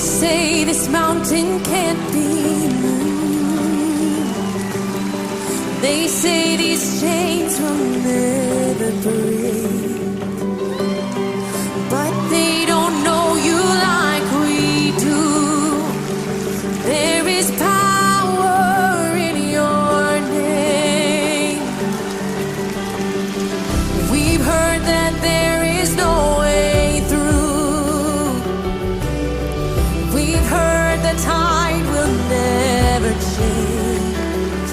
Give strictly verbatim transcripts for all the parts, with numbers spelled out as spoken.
Say this mountain can't be moved. They say these chains will never break. But they don't know you like we do. There is power in your name. We've heard that there is no way through. We've heard the tide will never change.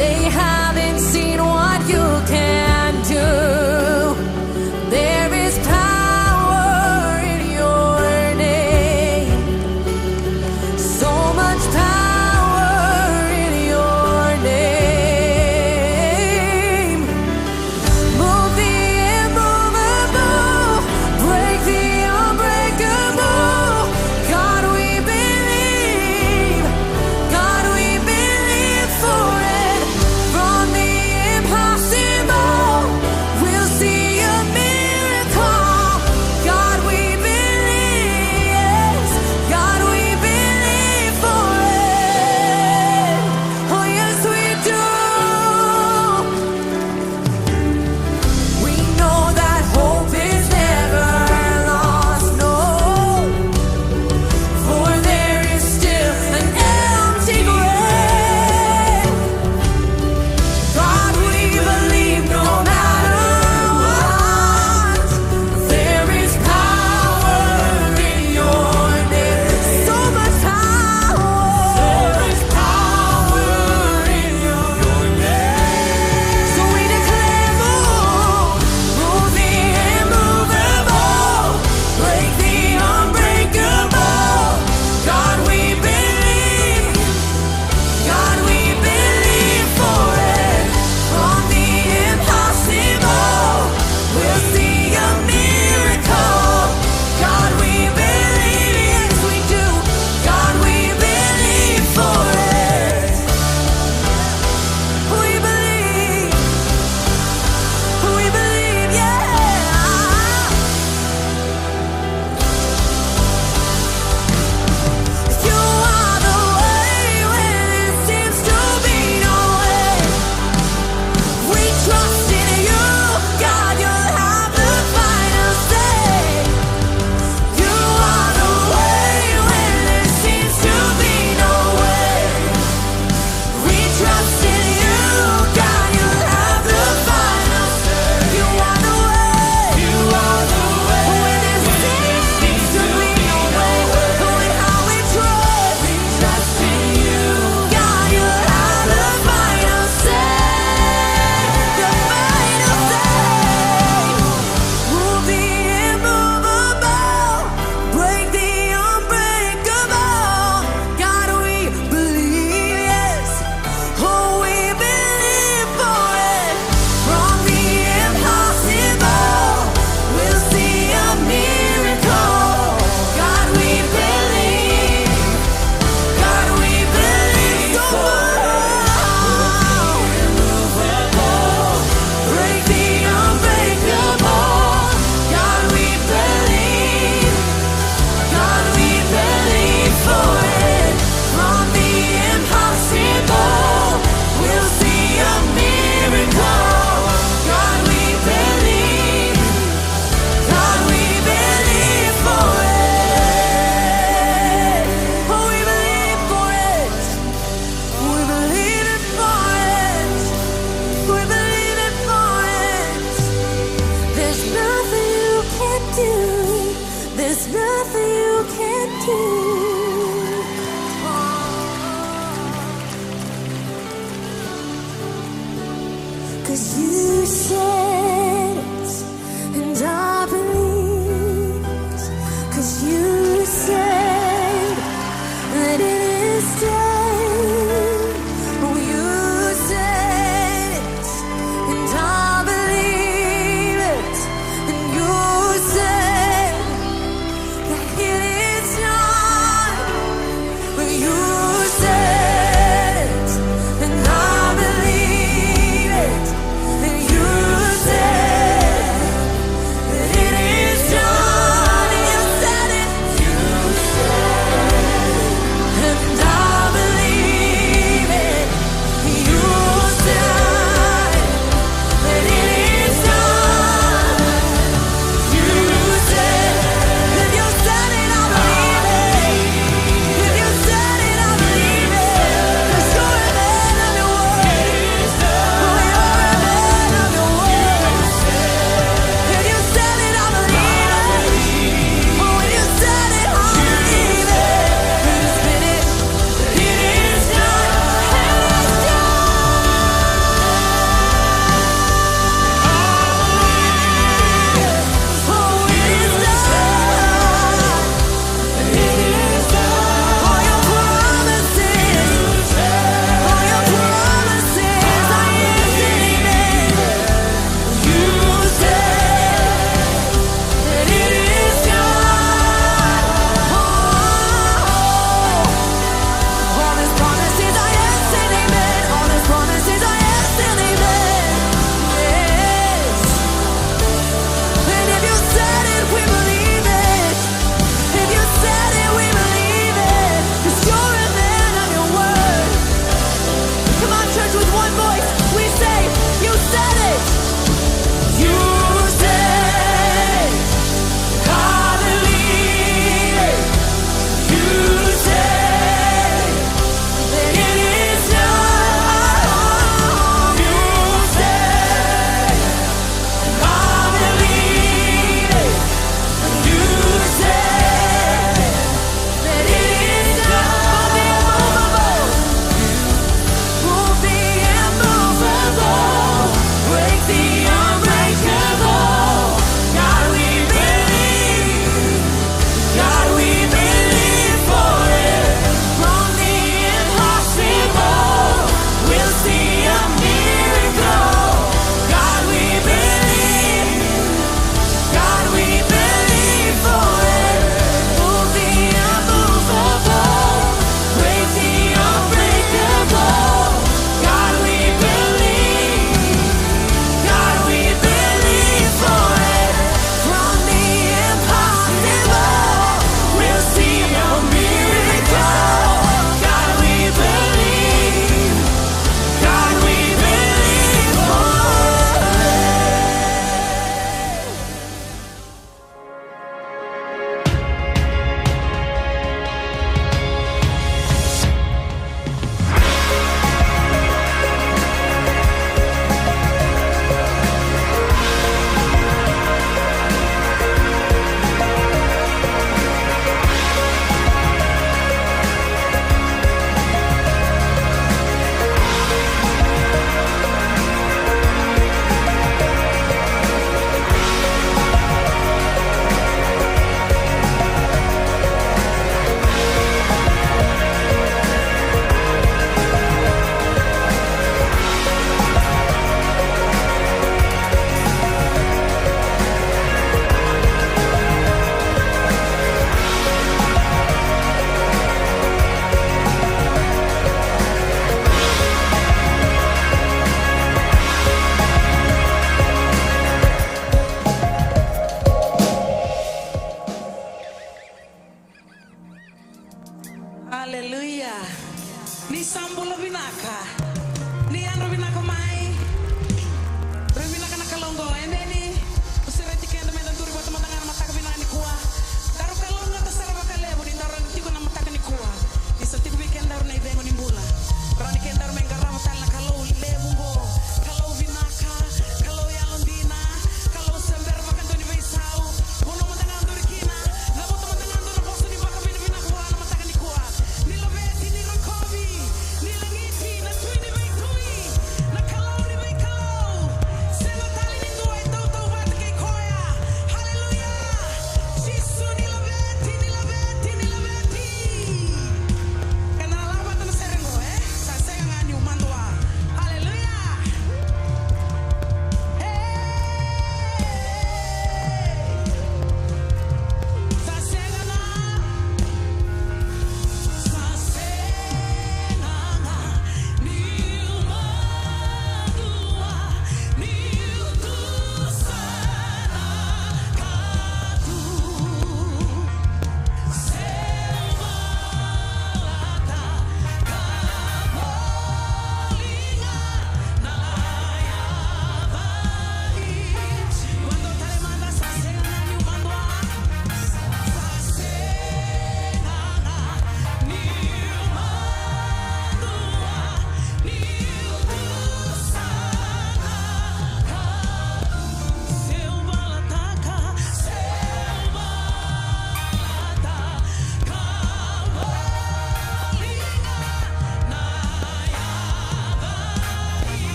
They haven't seen what you can do. There is power in your name. So much power in your name. Move the immovable, break the unbreakable. God, we believe. God, we believe for it. From the impossible, we'll see a miracle. God, we believe, yes. God, we believe for it. Oh, yes, we do. We know that hope is never lost, no. For there is still an empty grave. God, we believe no matter what, there is power in your name. So much power. There is power in your name. So we declare, move, move the immovable, break the unbreakable. God, we believe. God, we believe for it. From the impossible, we'll see a miracle. God, we believe, yes, we do. God, we believe for it. We believe. We believe, yeah. You are the way when there seems to be no way. We trust in you, God, you'll have the final say. You are the way when there seems to be no way. We trust in you, God, you have the final say. You are the way. You are the way. When there seems to be no way, Lord, how we trust. We trust in you, God, you have the final say. The final say. Move the immovable, break the unbreakable. God, we believe, yes. Oh, we believe for it. From the impossible, we'll see a miracle. God, we believe. God, we believe for it. Break the unbreakable. God, we believe. God, we believe for it. From the impossible, we'll see a miracle. God, we believe. God, we believe for it. Oh, we believe for it. We believe it for it. We believe it for it. There's nothing you can't do. There's nothing you can't do. 'Cause you said it, and I believe it. 'Cause you said that it is done. Oh, you said it, and I believe it. And you said that it is done.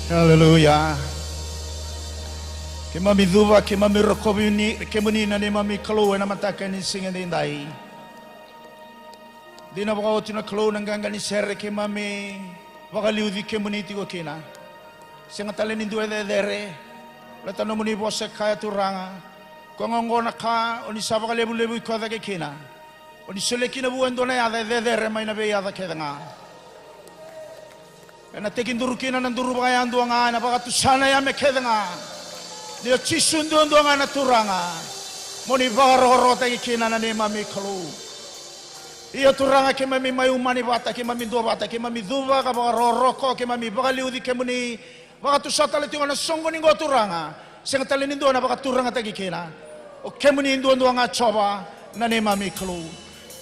Aleluya. Keimami cuva, keimami rokovi ni, kemuni na neimami Kalou ena mataka ni siga edaidai. Dina vakaoti na Kalou na qaqa ni sere keimami vakaliuci kemuni tiko kina. Sega tale ni dua e cecere. Baleta nomuni vosa e kaya Turaga, koya ga oqo na ka o ni sa vakalevulevui koya cake kina. O ni solia kina vua e dua na yaca e cecere mai na veiyaca kece ga. Ena tekiduru kina na duru vakayadua ga, ena vakatusa na yame kece ga. Ni o Jisu duadua ga na Turaga. Mo ni vakarokorokotaki kina na neimami Kalou. Ia Turaga, keimami mai umani vata, keimami duavata, keimami cuva ka vakarokoroko, keimami vakaliuci kemuni. Vakatusa tale tiko na soqoni qo Turaga. Sega tale ni dua na vakaturagataki kina. O kemuni duadua ga Jiova na neimami Kalou.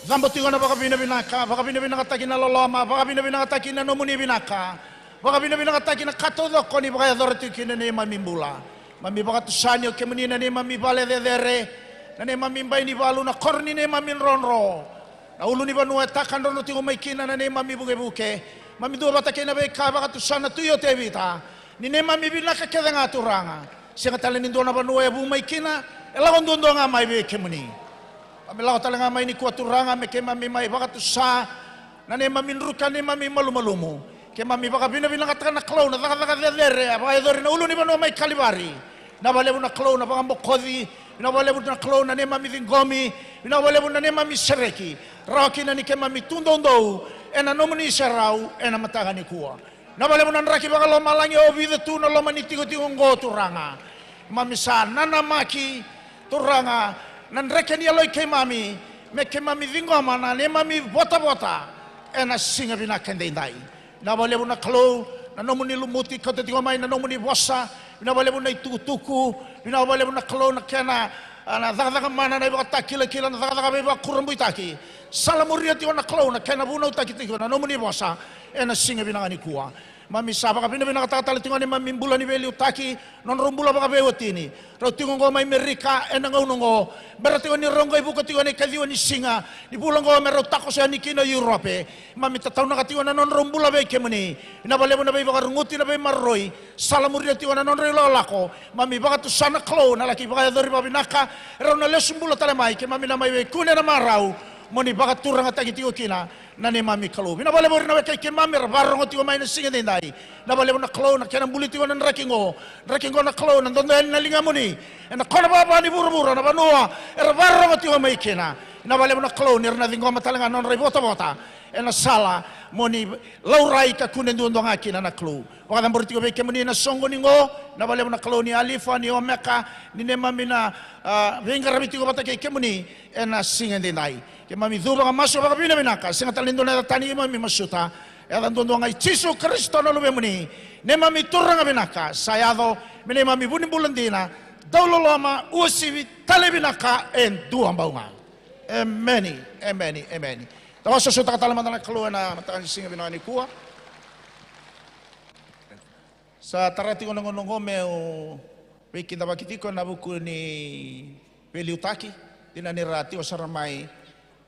Cabo tiko na vakavinavinaka, vakavinavinakataki na loloma, vakavinavinakataki na nomuni vinaka. Vakavinavinakataki na ka taucoko ni vakayacora tiko kina neimami bula. Mami vakatusa ni o kemuni na neimami vale cecere, na neimami bai ni valu, na koro ni neimami drodro. Na ulunivanua e takadrodro tiko mai kina na neimami vukevuke. Mami duavata kei na veika e vakatusa na Tui o Tevita. Ni neimami vinaka kece ga Turaga. Sega tale ni dua na vanua e vu mai kina, e lako duadua ga mai vei kemuni. Mami lako tale ga mai nikua Turaga me keimami mai vakatusa na neimami druka, neimami malumalumu. Keimami vakavinavinakataka na Kalou na cakacaka cecere a vakayacori na ulunivanua mai Kalivari. Vinaka vakalevu na Kalou na vakabokoci. Vinaka vakalevu na Kalou na neimami ciqomi. Vinaka vakalevu na neimami sereki. Rawa kina ni keimami tu doudou ena nomuni serau ena mataka nikua. Vinaka vakalevu na draki vakalomalagi e ovica tu na loma ni tikotiko oqo Turaga. Mami sa nanamaki Turaga na dreke ni yaloi keimami me keimami ciqoma na neimami votavota ena siga vinaka edaidai. Vinaka vakalevu na Kalou na nomuni lumuti kauta tiko mai na nomuni vosa. Vinaka vakalevu na itukutuku. Vinaka vakalevu na Kalou na kena, a, na cakacaka mana, na ivakatakilakila, na cakacaka veivakurabuitaki. Salamuria tiko na Kalou na kena vunautaki tiko na nomuni vosa ena siga vinaka nikua. Mami sa vakavinavinakataka tale tiko ga neimami bula ni veiliutaki, nodrau bula vakaveiwatini. Rau tiko oqo mai Merika ena gauna oqo. Bera tiko ni rau qai vuka tiko ena ikaciwa ni siga ni vula oqo me rau takoso yani kina Europe. Mami tataunaka tiko na nodrau bula vei kemuni. Vinaka vakalevu na veivakaruguti, na veimaroroi. Salamuria tiko na nodrau ilakolako. Mami vakatusa na Kalou na laki vakayacori vakavinaka. Rau na lesu bula tale mai, keimami na mai veikune na marau. Mo ni vakaturagataki tiko kina na neimami Kalou. Vinaka vakalevu ira na wekai keimami era vakarorogo tiko mai na siga edaidai. Vinaka vakalevu na Kalou na kena buli tiko na draki qo. Draki qo na Kalou na dodo yani na ligamuni ena kona vava ni vuravura, na vanua era vakarorogo tiko mai kina. Vinaka vakalevu na Kalou ni ra na ciqoma tale ga na nodra ivotavota ena sala mo ni laurai ka kune duadua ga kina na Kalou. Vakacabori tiko vei kemuni na soqoni qo. Vinaka vakalevu na Kalou ni Alifa, ni Omeka, ni neimami na, a, veiqaravi tiko vata kei kemuni ena siga edaidai. Keimami cuva ka masu vakavinavinaka, sega tale ni dua na yaca tani keimami masuta. Yaca duadua ga i Jisu Karisito na Luvemuni, neimami Turaga vinaka, sa yaco me neimami vunibula dina, dauloloma, uasivi, talevinaka e dua bau ga. Emeni, emeni, emeni. Tawasosotaka tale mada na Kalou ena mataka ni siga vinaka nikua. Sa tara tiko na gauna oqo meu veikidavaki tiko ena vuku ni veiliutaki, dina ni ra tiko sara mai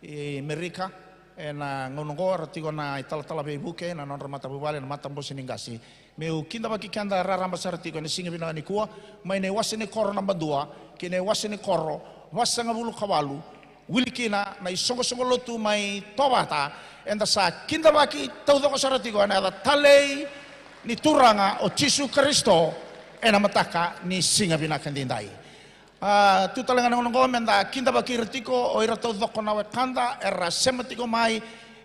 i Merika ena gauna oqo, ra tiko na italatala veivuke, na nodra matavuvale, na matabose ni qase. Meu kidavaki keda raraba sara tiko ena siga vinaka nikua, mai na iwase ni koro naba dua ki na iwase ni koro vasagavulu ka walu, wili kina na isoqosoqo lotu mai Tovata. Eda sa kidavaki taucoko sara tiko ena yaca talei ni Turaga o Jisu Karisito ena mataka ni siga vinaka edaidai. A, tu tale ga na gauna oqo meda kidavaki ira tiko o ira taucoko na wekada era sema tiko mai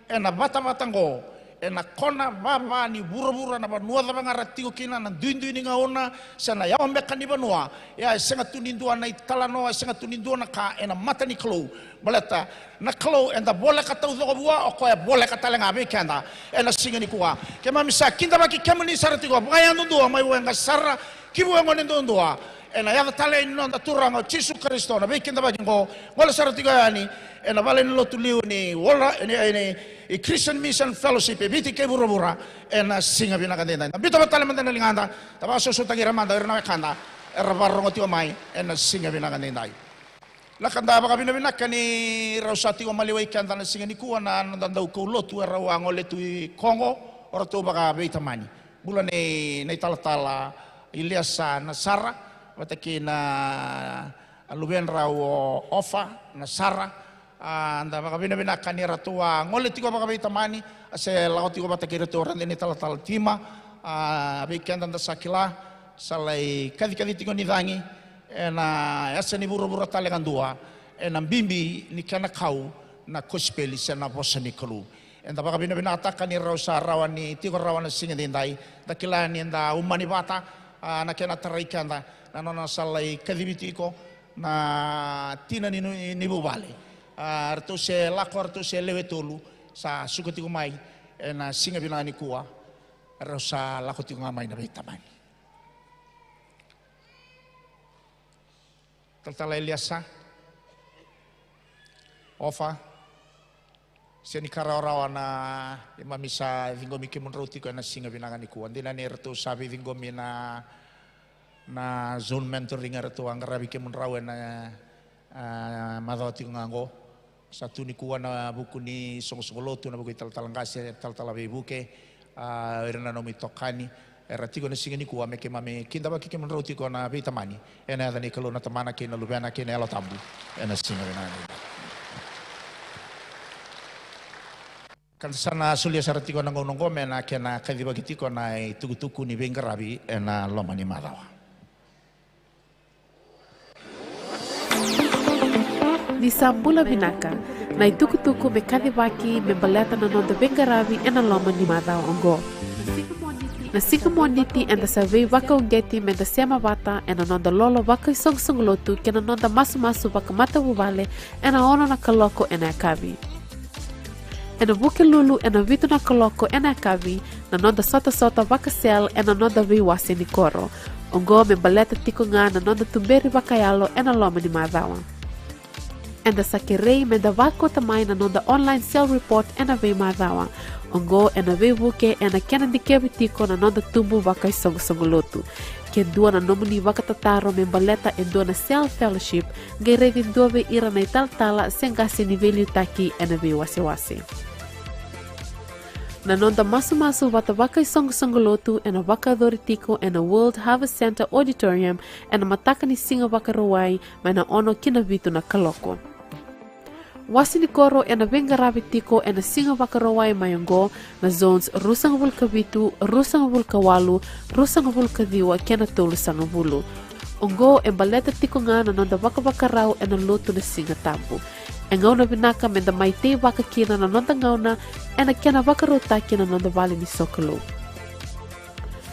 ena vatavata oqo, ena kona vava ni vuravura, na vanua cava ga ra tiko kina, na duidui ni gauna se na yawa beka ni vanua. Ia e sega tu ni dua na italanoa, e sega tu ni dua na ka ena mata ni Kalou. Baleta na Kalou eda voleka taucoko vua, o koya e voleka tale ga vei keda ena siga nikua. Keimami sa kidavaki kemuni sara tiko vakayadudua mai Vueqa sara ki Vueqone duadua, ena yaca talei ni noda Turaga o Jisu Karisito, na veikidavaki oqo gole sara tiko yani ena vale ni lotu liu ni Wala, ni, ni, i Christian Mission Fellowship e Viti kei vuravura ena siga vinaka edaidai. Da biuta vata tale mada na ligada, da vakasosotaki ira mada o ira na wekada era vakarorogo tiko mai ena siga vinaka edaidai. Na ka da vakavinavinaka ni rau sa tiko maliwai keda na siga nikua na noda daukaulotu e rau a gole tu i Koqo, o ratou vakaveitamani. Bula nei, nei talatala Iliasa Nasara, vata kei na luvedrau o Ofa Nasara. A, da vakavinavinaka ni ratou a gole tiko vakaveitamani, a se lako tiko vata kei ratou rade ni talatala Tima. A, vei keda da sa kila, sa lai kacikaci tiko ni cagi ena yasa ni vuravura tale ga dua, ena bibi ni kena kau na kosipeli se na vosa ni Kalou. Eda vakavinavinakataka ni rau sa rawa ni tiko rawa na siga edaidai. Da kila ni da umani vata, a, na kena tarai keda na nona sa lai kacivi tiko na tina ni, ni, ni vuvale. A, ratou se lako, ratou se lewe tolu, sa suka tiko mai ena siga vinaka nikua. Rau sa lako tiko ga mai na veitamani. Talatala Iliasa, Ofa, se ni ka rawarawa na imami sa ciqomi kemudrau tiko ena siga vinaka nikua. Dina ni ratou sa veiciqomi na, na Zoom mentoring eratou a qaravi kemudrau ena, a, macawa tiko ga oqo. Sa tu nikua na vuku ni soqosoqo lotu, na vuku i talatala qase, talatala veivuke, a, o ira na nomu itokani era tiko ena siga nikua me keimami kidavaki kemudrau tiko na veitamani. Ena yaca ni Kalou na Tamana kei na Luvena kei na Yalo Tabu ena siga vinaka nikua. Ka da sa na solia sara tiko na gauna oqo me na kena kacivaki tiko na itukutuku ni veiqaravi ena loma ni macawa. Ni sa bula vinaka, na itukutuku me kacivaki me baleta na noda veiqaravi ena loma ni macawa oqo. Na siga Moniti eda sa veivakauqeti me da sema vata ena noda lolo vakaisoqosoqo lotu kei na noda masumasu vakamatavuvale ena ono na kaloko ena yakavi. Ena Vukelulu ena vitu na kaloko ena yakavi na noda sotasota vaka-cell ena noda veiwase ni koro. Oqo me baleta tiko ga na noda tuberi vakayalo ena loma ni macawa. Eda sa kerei me da vakauta mai na noda online cell report ena veimacawa. Oqo ena veivuke ena kena dikevi tiko na noda tubu vakaisoqosoqo lotu. Ke dua na nomuni vakatataro me baleta e dua na cell fellowship, qai raici dua vei ira na italatala se qase ni veiliutaki ena veiwasewase. Na noda masumasu vata vakaisoqosoqo lotu ena vakayacori tiko ena World Harvest Centre Auditorium ena mataka ni Siga Vakarauwai, mai na ono ki na vitu na kaloko. Wase ni koro ena veiqaravi tiko ena Siga Vakarauwai mai oqo na zones ruasagavulu ka vitu, ruasagavulu ka walu, ruasagavulu ka ciwa kei na tolusagavulu. Oqo e baleta tiko ga na noda vakavakarau ena lotu na Siga Tabu. E gauna vinaka me da mai teivaka kina na noda gauna ena kena vakarautaki na noda vale ni sokalou.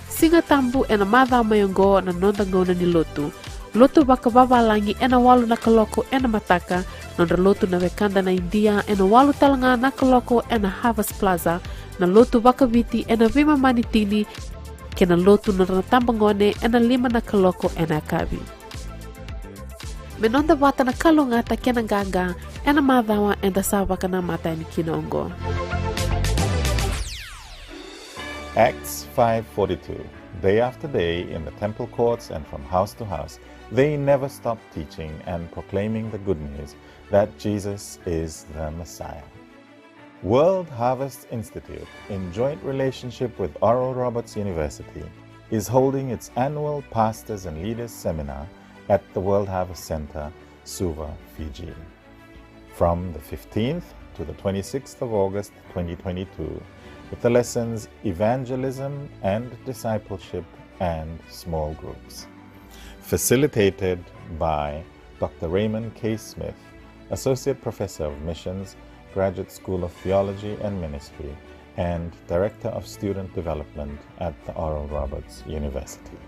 Siga Tabu ena macawa mai oqo na noda gauna ni lotu. Lotu vakavavalagi ena walu na kaloko ena mataka, nodra lotu na wekada na Idia ena walu tale ga na kaloko ena Harvest Plaza, na lotu vakaviti ena veimama ni tini, kei na lotu nodra na tabagone ena lima na kaloko ena yakavi. Me noda vata na kalougata kei na qaqa ena macawa eda sa vakanamata yani kina oqo. Acts five forty-two. Day after day, in the temple courts and from house to house, they never stopped teaching and proclaiming the good news that Jesus is the Messiah. World Harvest Institute, in joint relationship with Oral Roberts University, is holding its annual Pastors and Leaders Seminar at the World Harvest Centre, Suva, Fiji, from the fifteenth to the twenty-sixth of August twenty twenty-two, with the lessons Evangelism and Discipleship and Small Groups. Facilitated by Doctor Raymond K. Smith, Associate Professor of Missions, Graduate School of Theology and Ministry, and Director of Student Development at the Oral Roberts University.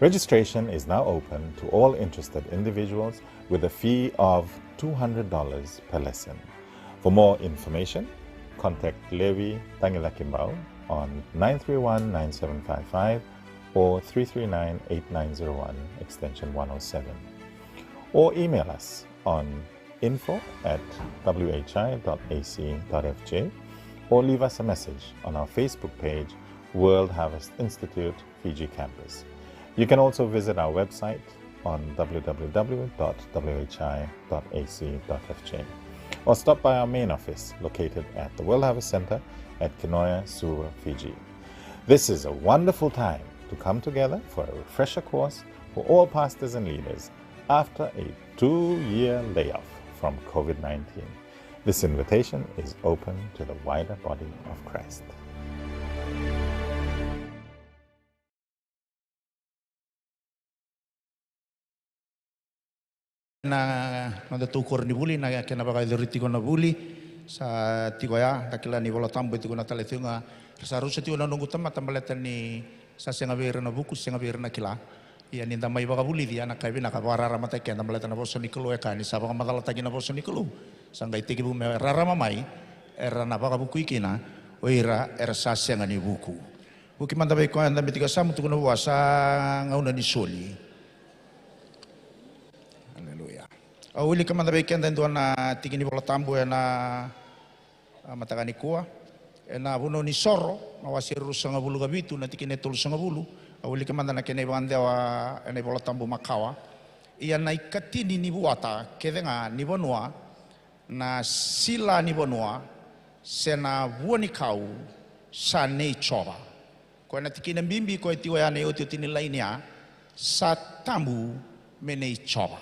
Registration is now open to all interested individuals with a fee of two hundred dollars per lesson. For more information, contact Levi Tagilakibau on nine three one nine seven five five or three three nine eight nine zero one, extension one oh seven. Or email us on info at whi.ac.fj or leave us a message on our Facebook page, World Harvest Institute Fiji Campus. You can also visit our website on www.whi.ac.fj or stop by our main office located at the World Harvest Centre at Kinoya, Suva, Fiji. This is a wonderful time to come together for a refresher course for all pastors and leaders after a two-year layoff from COVID nineteen. This invitation is open to the wider body of Christ. Na noda taukoro ni vuli, na kena vakayacori tiko na vuli, sa tiko ya, da kila ni Vola Tabu e tukuna tale tiko ga, ra sa rusa tiko na noqu tamata baleta ni sa sega vei ira na vuku, sega vei ira na kila. Ia ni da mai vakavulici, ya na ka e vinaka, vakararamataki keda baleta na vosa ni Kalou e kaya ni sa vakamacalataki na vosa ni Kalou. Sa qai tekivu me rarama mai, era na vakavukui kina o ira era sa sega ni vuku. Vuki mada vei koya e dabe tiko e yasamu, tukuna vua, sa gauna ni soli. Aleluya. Au wilika mada vei keda e dua na tiki ni Vola Tabu ena, a, mataka nikua. Ena Vunau ni Soro, na wase ruasagavulu ka vitu, na tikina e tolusagavulu. Au wilika mada na kena ivakadewa ena iVola Tabu makawa. Ia na ikatini ni vuata kece ga ni vanua, na sila ni vanua, se na vua ni kau, sa nei Jiova. Koya na tikina bibi koya e tiko ya na iotioti ni laini ya, sa tabu me nei Jiova.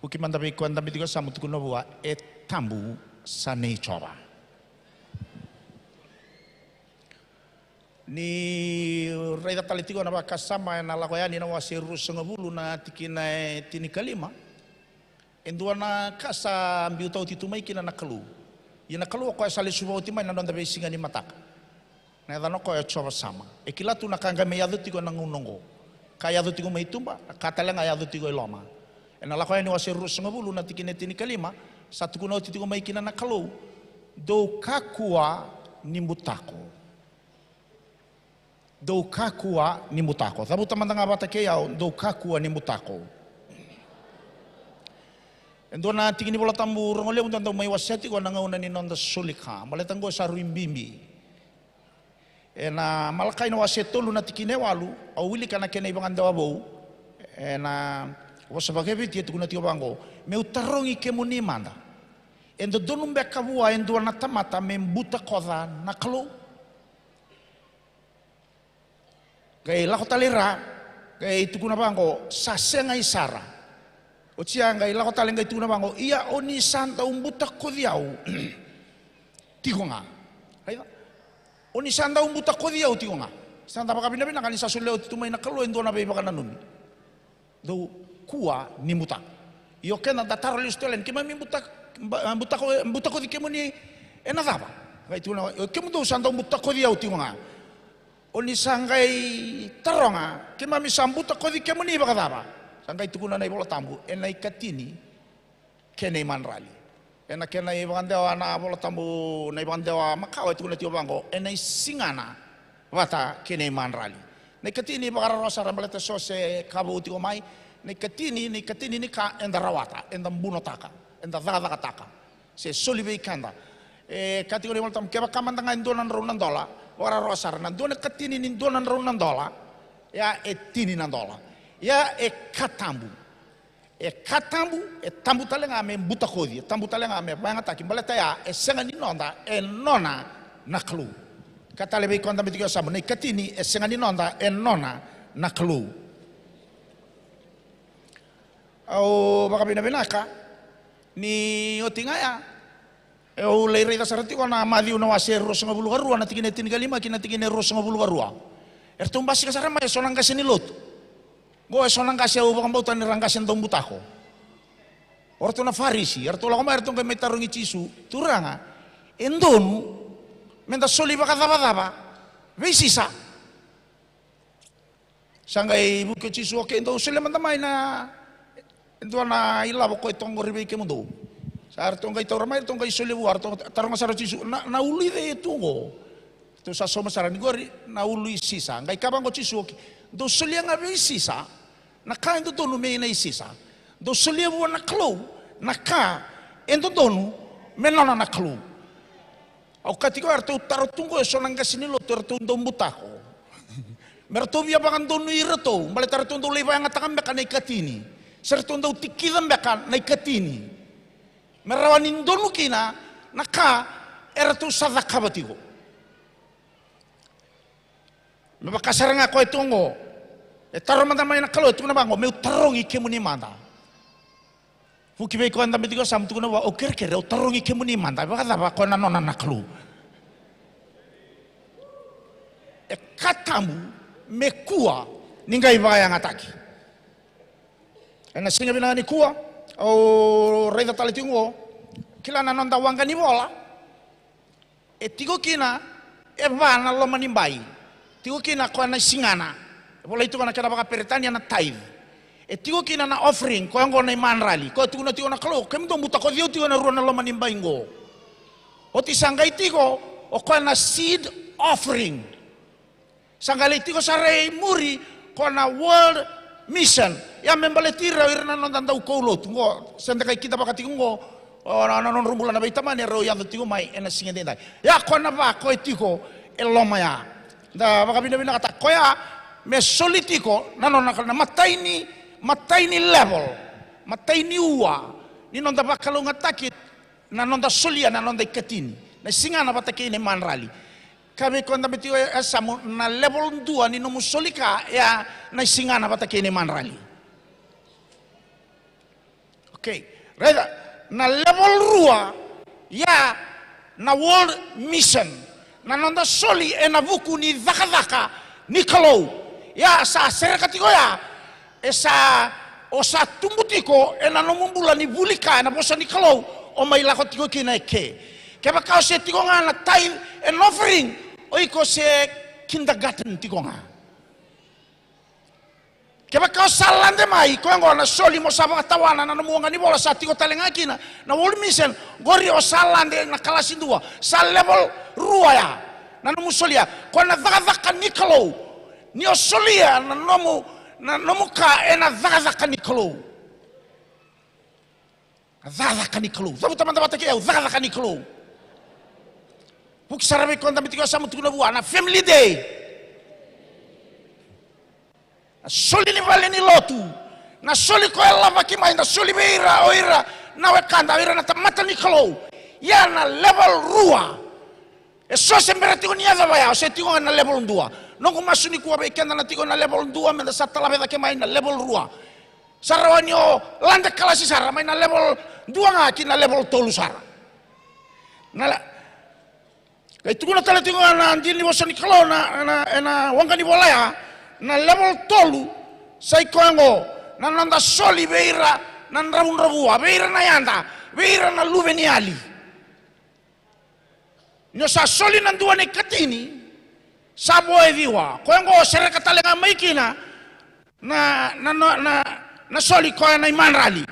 Vuki mada vei koya e dabe tiko e yasamu, tukuna vua, e tabu, sa nei Jiova. Ni raica tale tiko na vakasama ena Lako Yani na wase ruasagavulu na tikina e tinikalima. E dua na ka sa biuta oti tu mai kina na Kalou. Ia na Kalou o koya sa lesuva oti mai na noda veisiga ni mataka. Na yacana o koya o Jiova Sama. E kila tu na ka qai mai yaco tiko ena gauna oqo. Ka yaco tiko mai tuba, na ka tale ga yaco tiko i loma. Ena Lako Yani wase ruasagavulu na tikina e tinikalima, sa tukuna oti tiko mai kina na Kalou, dou kakua ni butako. Dou kakua ni butako. Cavuta mada ga vata kei au, dou kakua ni butako. E dua na tiki ni Vola Tabu rogo levu da dau mai wasea tiko ena gauna ni noda soli ka. Baleta oqo sa rui bibi. Ena Malakai na wase tolu na tikina e walu, au wilika na kena ivakadewa vou. Ena vosa vakaviti e tukuna tiko vaqo, meu tarogi kemuni mada. E dodonu beka vua e dua na tamata me butakoca na Kalou? Qai lako tale i ra, qai tukuna vaqo, sa sega i sara. Oti ya qai lako tale qai tukuna vaqo, ia o ni sa dau butakoci au tiko ga. Raica? O ni sa dau butakoci au tiko ga. Sa da vakavinavinaka ni sa solia oti tu mai na Kalou e dua na veivakananumi. Dou kua ni butako. Io, keda da taro lesu tale yani, keimami buta-, ba-, butako-, butakoci kemuni ena cava? Qai tukuna, o kemudou sa dau butakoci au tiko ga. O ni sa qai taroga, keimami sa butakoci kemuni vakacava? Sa qai tukuna na iVola Tabu, ena ikatini kei na imadrali. Ena kena ivakadewa na Vola Tabu, na ivakadewa makawa e tukuna tiko vaqo, ena isigana vata kei na imadrali. Na ikatini e vakarorogo sara baleta so se ka vou tiko mai. Na ikatini, na ikatini ni ka eda rawata, eda bunotaka, eda cakacakataka, se soli vei keda. E kaya tiko na iVola Tabu, kevaka mada ga e dua na drau na dola, vakarorogo sara, na dua na ikatini ni dua na drau na dola, ya e tini na dola. Ya e ka tabu. E ka tabu, e tabu tale ga me butakoci, e tabu tale ga me vakayagataki, baleta ya e sega ni noda, e nona na Kalou. Ka tale vei koya dabe tiko e yasamu, na ikatini e sega ni noda, e nona na Kalou. Au vakavinavinaka ni oti ga ya, au lai raica sara tiko na Maciu na wase ruasagavulu ka rua na tikina e tinikalima kei na tikina e ruasagavulu ka rua. Eratou basika sara mai eso na qase ni lotu. Qo eso na qase au vakabauta ni ra qase dau butako. O ratou na Farisi, eratou lako mai, eratou qai mai tarogi Jisu, Turaga, e donu meda soli vakacavacava vei Sisa? Sa qai vuki o Jisu, okei, dou solia mada mai na e dua na ilavo ko e toka qori vei kemudou. Sa ratou qai taura mai, ratou qai solia vua, ratou taroga sara o Jisu, na, na ulu i cei e tu qo? Ratou sa sauma sara ni qori, na ulu i Sisa. Qai kaya vaqo o Jisu, okei, dou solia ga vei Sisa na ka e dodonu me nei Sisa. Dou solia vua na Kalou na ka e dodonu me nona na Kalou. Au kaya tiko, eratou taro tu qo eso na qase ni lotu, eratou dau butako. Me ratou via vakadonui iratou, baleta eratou dau lai vakayagataka beka na ikatini. Se ratou dau tikica beka na ikatini. Me rawa ni donu kina na ka eratou sa cakava tiko. Me vaka sara ga koya tu oqo. E taro mada mai na Kalou, e tukuna vaqo, meu tarogi kemuni mada. Vuki vei koya dabe tiko e yasamu, tukuna vua, au kerekere, au tarogi kemuni mada. E vakacava koya na nona na Kalou? E ka tabu me kua ni qai vakayagataki. Ena siga vinaka nikua, au raica tale tiko oqo, kila na noda waqa ni vola. E tiko kina e va na loma ni bai. Tiko kina koya na sigana. E volai tiko na kena vakaperitania na tithe. E tiko kina na offering, koya oqo na imadrali. Koya tukuna tiko na Kalou, kemudou butakoci au tiko ena rua na loma ni bai oqo. Oti sa qai tiko o koya na seed offering. Sa qai lai tiko sara i muri ko na World Mission. Ia me baleti ira o ira na noda daukaulotu oqo, se da qai kidavaka tiko oqo, o na, na nodra bula na veitamani, erau yaco tiko mai ena siga edaidai. Ia ko na va ko e tiko e loma ya. Da vakavinavinakataka koya me soli tiko na nona, na matai ni, matai ni level, matai ni ua ni noda vakalougatataki na noda solia na noda ikatini, na isigana vata kei na imadrali. Ka vei koya dabe tiko e yasamu, na level dua ni nomu soli ka ya na isigana vata kei na imadrali. Okay. Raica, na level rua ya na World Mission, na noda soli ena vuku ni cakacaka ni Kalou. Ya sa sereka tiko ya, e sa, o sa tubu tiko ena nomu bula ni vuli ka ena vosa ni Kalou, o mai lako tiko kina e ke. Kevaka o se tiko ga na tithe and offering, o iko se kindergarten tiko ga. Kevaka o sa lade mai, koya oqo na soli mo sa vakatawana na nomu waqa ni vola, sa tiko tale ga kina na World Mission, qori o sa lade na kalasi dua, sa level rua ya na nomu solia. Koya na cakacaka ni Kalou. Ni o solia na nomu, na nomu ka ena cakacaka ni Kalou. A cakacaka ni Kalou. Cavuta mada vata kei au, cakacaka ni Kalou. Vuki sara vei koya dabe tiko e yasamu, tukuna vua, na family day. Na soli ni vale ni lotu. Na soli ko e lavaki mai, na soli vei ira o ira na wekada, o ira na tamata ni Kalou. Ia na level rua. E so se bera tiko ni yacova ya, o se tiko ga na level dua. Noqu masu nikua vei keda na tiko na level dua, meda sa talave cake mai na level rua. Sa rawa ni o lade kalasi sara mai na level dua ga ki na level tolu sara. Na le-, qai tukuna tale tiko ga na dina ni vosa ni Kalou na, na, ena waqa ni vola ya, na level tolu, sa i koya oqo na noda soli vei ira na dravudravua, vei ira na yada, vei ira na luveniyali. Ni o sa soli na dua na ikatini, sa vo e ciwa. Koya oqo o sereka tale ga mai kina na, na, na, na, na soli koya na imadrali.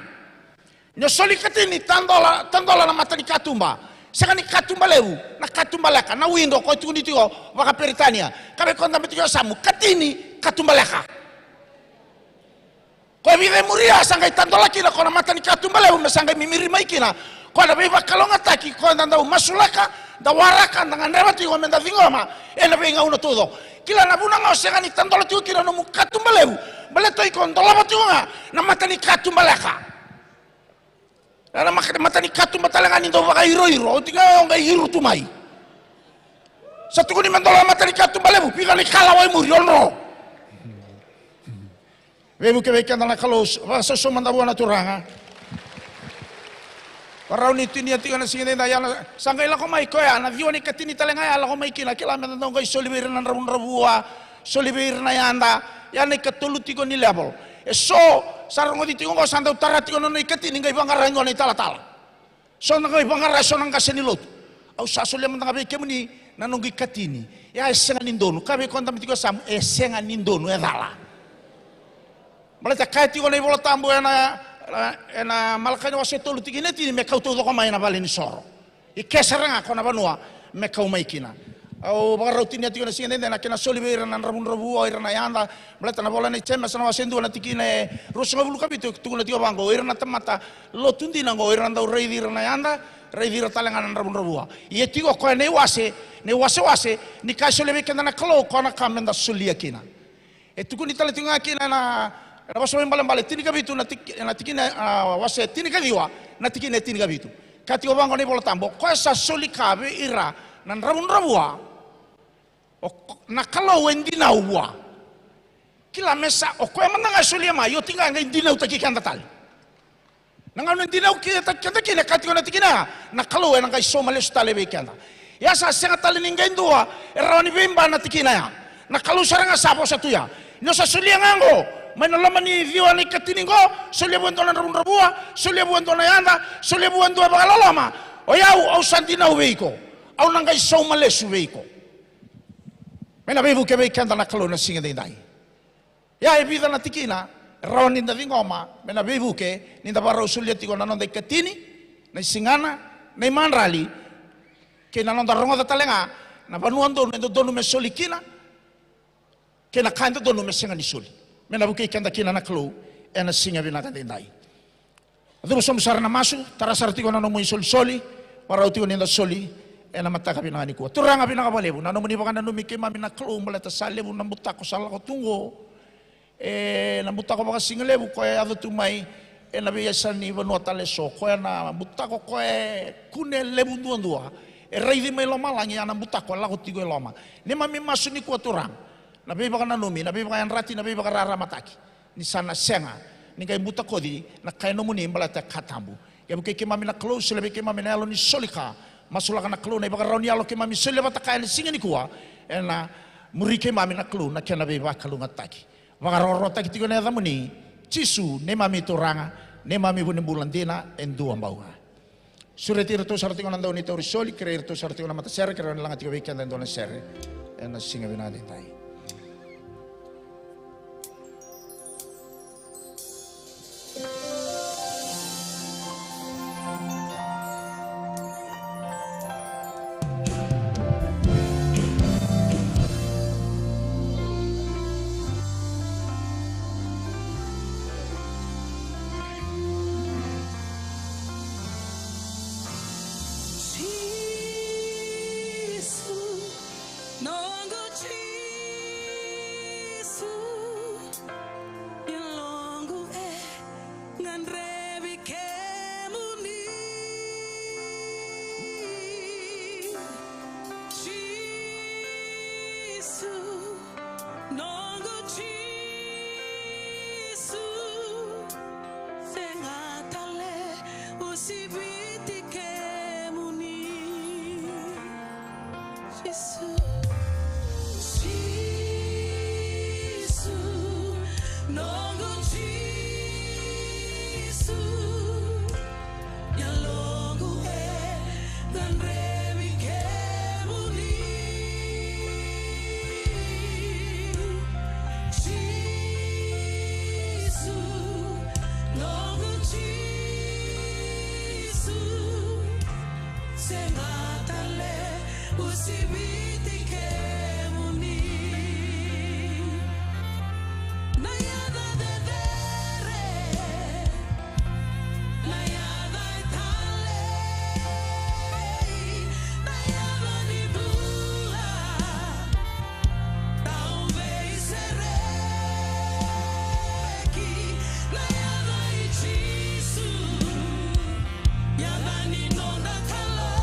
Ni o soli ikatini, tadola, tadola na mata ni katuba. Sega ni katuba levu, na katuba leka, na window, koya tukuni tiko vakaperitania. Ka vei koya dabe tiko e yasamu, katini, katuba leka. Koya vica e muria sa qai tadola kina ko na mata ni katuba levu me sa qai mimiri mai kina ko na veivakalougatataki ko eda dau masulaka, da waraka, da gadreva tiko me da ciqoma ena veigauna taucoko. Kila na vuna ga o sega ni tadola tiko kina nomu katuba levu, baleta o iko dolava tiko ga na mata ni katuba leka. Na maka-, mata ni katuba tale ga ni dau vakairoiro, oti ga o qai iro tu mai. Sa tukuni me dola na mata ni katuba levu, vica na ikalawa e muri, o dro. Veivuke vei keda na Kalou, vakasausau mada vua na Turaga. Varau ni tinia tiko na siga edaidai, ia na, sa qai lako mai koya, na ciwa ni katini tale ga ya lako mai kina, kila me da dau qai soli vei ira na dravudravua, soli vei ira na yada, ia na ikatolu tiko ni level. E so, sa rogoci tiko oqo, sa dau tara tiko na nona ikatini, qai vaqara e dua na italatala. So na qai vaqara e so na qase ni lotu. Au sa solia mada ga vei kemuni na noqu ikatini. Ia e sega ni donu. Ka vei koya dabe tiko e yasamu, e sega ni donu, e cala. Baleta kaya tiko na iVola Tabu ena, ena Malakai na wase tolu tikina e tini, me kau taucoko mai na vale ni soro. I ke sara ga ko na vanua me kau mai kina. Au vakarau tinia tiko na siga edaidai na kena soli vei ira na dravudravua, o ira na yada. Baleta na vola nei Jemesa na wase dua na tikina e ruasagavulu ka vitu e tukuna tiko vaqo, o ira na tamata lotu dina oqo, o ira na dau raici ira na yada, raici ira tale ga na dravudravua. Ia e tiko o koya na iwase, na iwasewase ni ka e solia vei keda na Kalou, koya na ka me da solia kina. E tukuni tale tiko ga kina na, na Vosa Vakaibalebale tinikavitu na tik-, na tikina, a, wase tinikaciwa na tikina e tinikavitu. Ka tiko vaqo na iVola Tabu, o koya sa soli ka vei ira na dravudravua, O ko-, na Kalou e dinau vua. Kila me sa, o koya mada ga e solia mai, oti ga qai dinautaki keda tale. Na gauna e dinautaki keda kina, e kaya tiko na tikina ya, na Kalou ena qai sauma lesu tale vei keda. Ia sa sega tale ni qai dua e rawa ni veiba na tikina ya. Na Kalou sara ga sa vosa tu ya. Ni o sa solia ga oqo mai na loma ni ciwa na ikatini oqo, solia vua e dua na dravudravua, solia vua e dua na yada, solia vua e dua e vakaloloma. O yau, au sa dinau vei iko. Au na qai sauma lesu vei iko. Me na veivuke vei keda na Kalou na siga edaidai. Ia e vica na tikina e rawa ni da ciqoma me na veivuke ni da vakarau solia tiko na noda ikatini, na isigana, na imadrali, kei na noda rogoca tale ga na vanua donu e dodonu me soli kina, kei na ka e dodonu me sega ni soli. Me na vukei keda kina na Kalou ena siga vinaka edaidai. Cuva sobu sara na masu, tara sara tiko na nomu isolisoli, vakarau tiko ni da soli ena mataka vinaka nikua. Turaga vinaka vakalevu, na nomuni vakananumi keimami na Kalou baleta sa levu na butako sa lako tu oqo. E, na butako vakasigalevu koya e yaco tu mai ena veiyasa ni vanua tale eso, koya na butako koya e kune levu duadua, e raici mai lomalagi, a na butako e lako tiko e loma. Neimami masu nikua Turaga, na veivakananumi, na veivakayadrati, na veivakararamataki. Ni sa na sega ni qai butakoci na kai nomuni baleta e ka tabu. Ia vukei keimami na Kalou, solia vei keimami na yalo ni soli ka, masulaka na Kalou na ivakarau ni yalo keimami solia vata kaya ena siga nikua, ena muri keimami na Kalou na kena veivakalougatataki. Vakarokorokotaki tiko na yacamuni Jisu, neimami Turaga, neimami vunibula dina e dua bau ga. Sureti iratou sara tiko na dau ni tauri soli, kerei iratou sara tiko na matasere, kerei ni laga tiko vei keda e dua na sere ena siga vinaka edaidai. Jisu, noqu Jisu, yaloqu e gadrevi kemuni. Jisu, noqu Jisu, sega tale usiviti kemuni. Jisu, Jisu, noqu Jisu, yaloqu e gadrevi kemuni. Jisu, noqu Jisu, sega tale usiviti kemuni. Na yaca cecere, na yaca e talei, na yaca ni bula, tau veisereki, na yaca i Jisu. Yaca ni noda Kalou.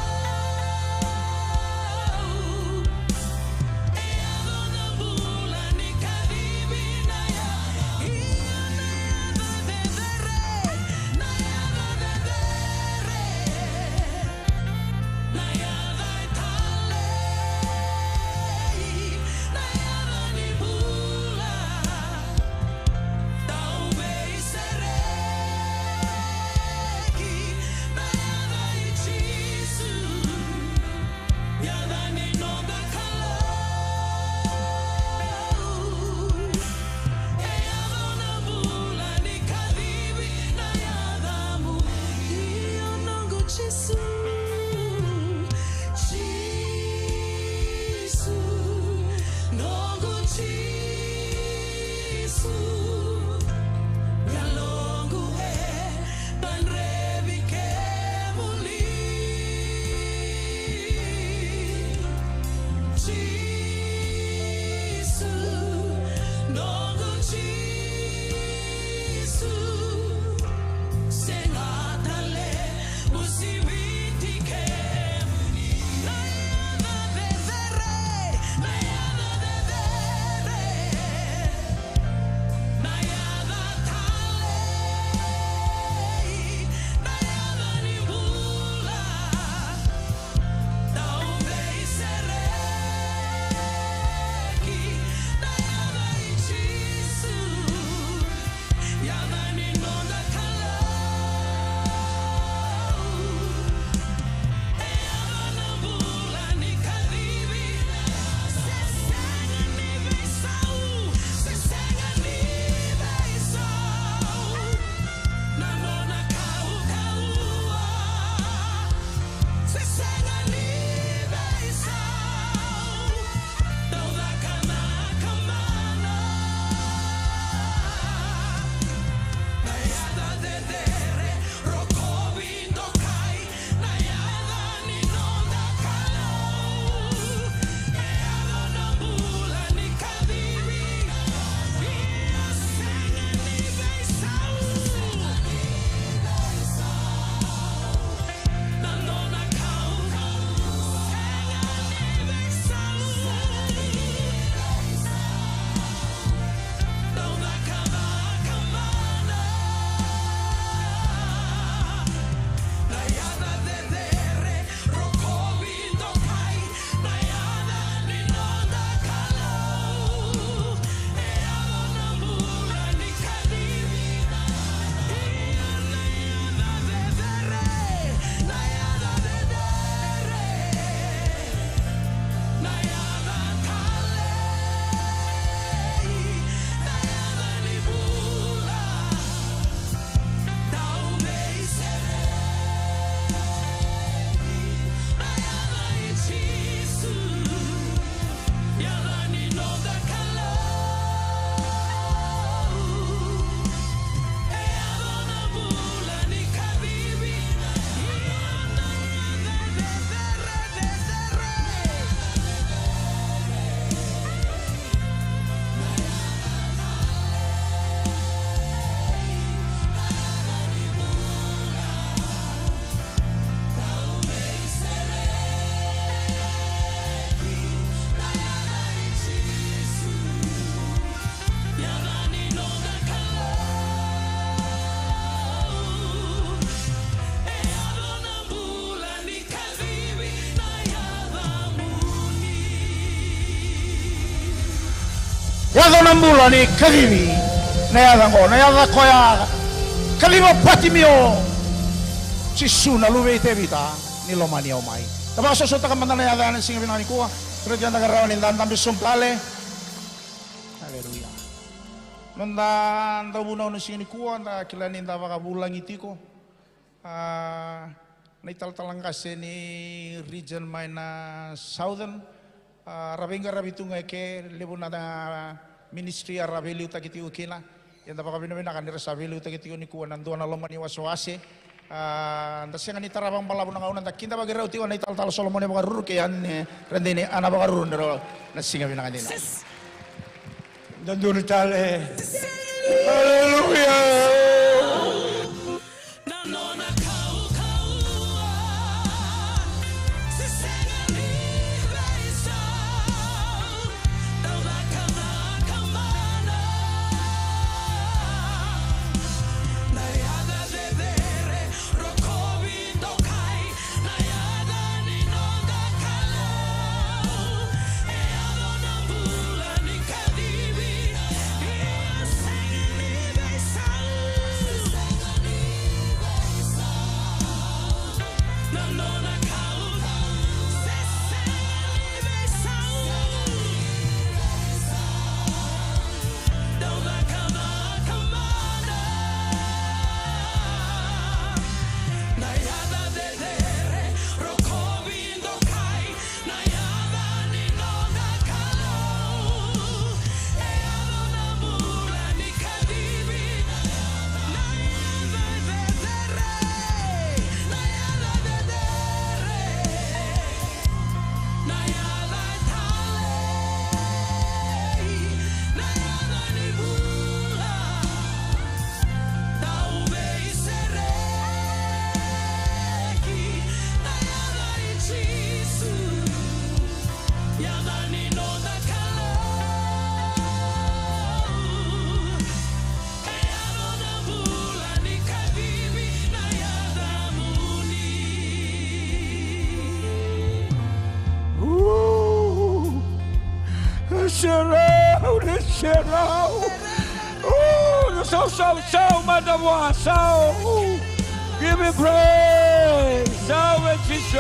E yaco na bula ni kacivi na yaca. Ia na yaca cecere, na yaca cecere. Na yaca e talei, na yaca ni bula. Tau veisereki, na yaca i Jisu, yaca ni noda Kalou. E yaco na bula ni kacivi na yacamuni, o noqu Jisu. Jisu, noqu Jisu, yaloqu e gadrevi kemuni. Jisu, noqu Jisu, sega tale usiviti kemuni. Na yaca cecere, na yaca Yaco na bula ni kacivi na yaca oqo, na yaca koya kaciva Patimio. Jisu na luve i Tevita, ni lomani au mai. Da vakasosomitaka mada na yaca ya na siga vinaka nikua. Kerei eda qai rawa ni da dabe sobu tale. Aleluya. Noda dauvunau na siga nikua, da kila ni da vakavulagi tiko. A, na italatala qase ni region mai na Southern, a, ra veiqaravi tu ga eke, levu na ministry a ra veiliutaki tiko kina. Ia da vakavinavinaka ni ra sa veiliutaki tiko nikua na dua na loma ni wasewase. A, da sega ni tara vakabalavu na gauna, da kidavaki rau tiko na italatala Solomone Vakaruru kei Ane Radini Ana Vakaruru ni rau na siga vinaka dina. Da duri tale. Aleluya. Serau, ni serau. Ooh, the sound, sound, sound, mada vua, sound. Give me praise, sound, Jisu.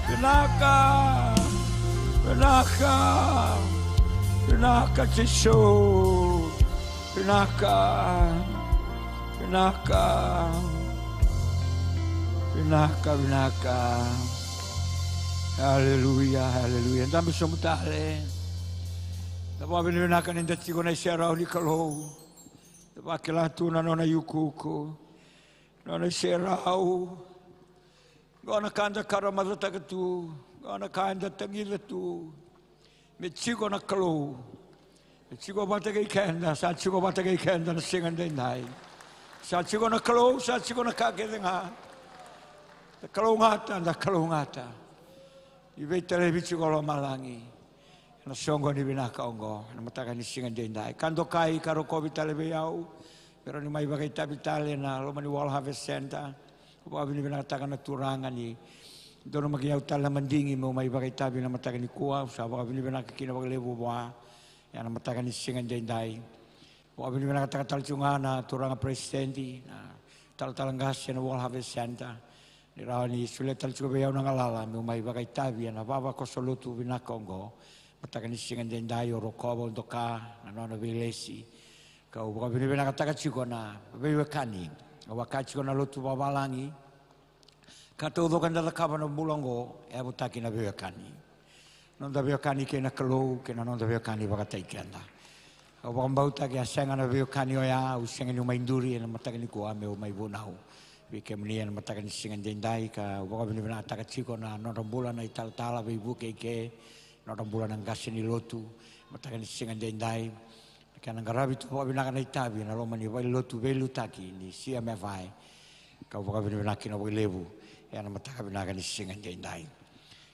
Vinaka, vinaka, vinaka, Jisu. Vinaka, vinaka, vinaka, vinaka. Aleluya, aleluya. Dabe sobu tale. Da vakavinavinaka ni da tiko na iserau ni Kalou. Da vakila tu na nona iukuuku, nona iserau. Qo na ka da karamacataka tu, qo na ka eda tagica tu. Me tiko na Kalou. Me tiko vata kei keda, sa tiko vata kei keda na siga daidai. Sa tiko na Kalou, sa tiko na ka kece ga. Da kalougata, da kalougata. Ni veitalevi tiko lomalagi ena soqo ni vinaka oqo ena mataka ni siga daidai. Ka dokai ka rokovi tale vei au me rawa ni mai vakaitavi tale ena loma ni World Harvest Centre. Au vakavinavinakataka na Turaga ni donumaki au tale na madigi meu mai vakaitavi ena mataka nikua. Au sa vakavinavinaka kina vakalevu vua ena mataka ni siga daidai. Vakavinavinakataka tale tiko ga na turaga peresitedi, na talatala qase ena World Harvest Centre, ni rawa ni solia tale tiko vei au na galala meu mai vakaitavi ena vavakoso lotu vinaka oqo. Mataka ni siga daidai au rokova, au doka na nona veilesi. Kau vakavinavinakataka tiko na veiwekani. Au vaka tiko na lotu vavalagi. Ka taucoko eda cakava na bula oqo e yavutaki na veiwekani. Noda veiwekani kei na Kalou kei na noda veiwekani vakataki keda. Au vakabauta ke a sega na veiwekani oya, au sega niu mai duri ena mataka nikua meu mai vunau vei kemuni ena mataka ni siga daidai. Kau vakavinavinakataka tiko na nodra bula na italatala veivuke i ke, nodra bula na qase ni lotu mataka ni siga daidai. Na kena qaravi tu vakavinaka na itavi ena loma ni valenilotu veiliutaki ni C M F I. Kau vakavinavinaka kina vakalevu ena mataka vinaka ni siga daidai.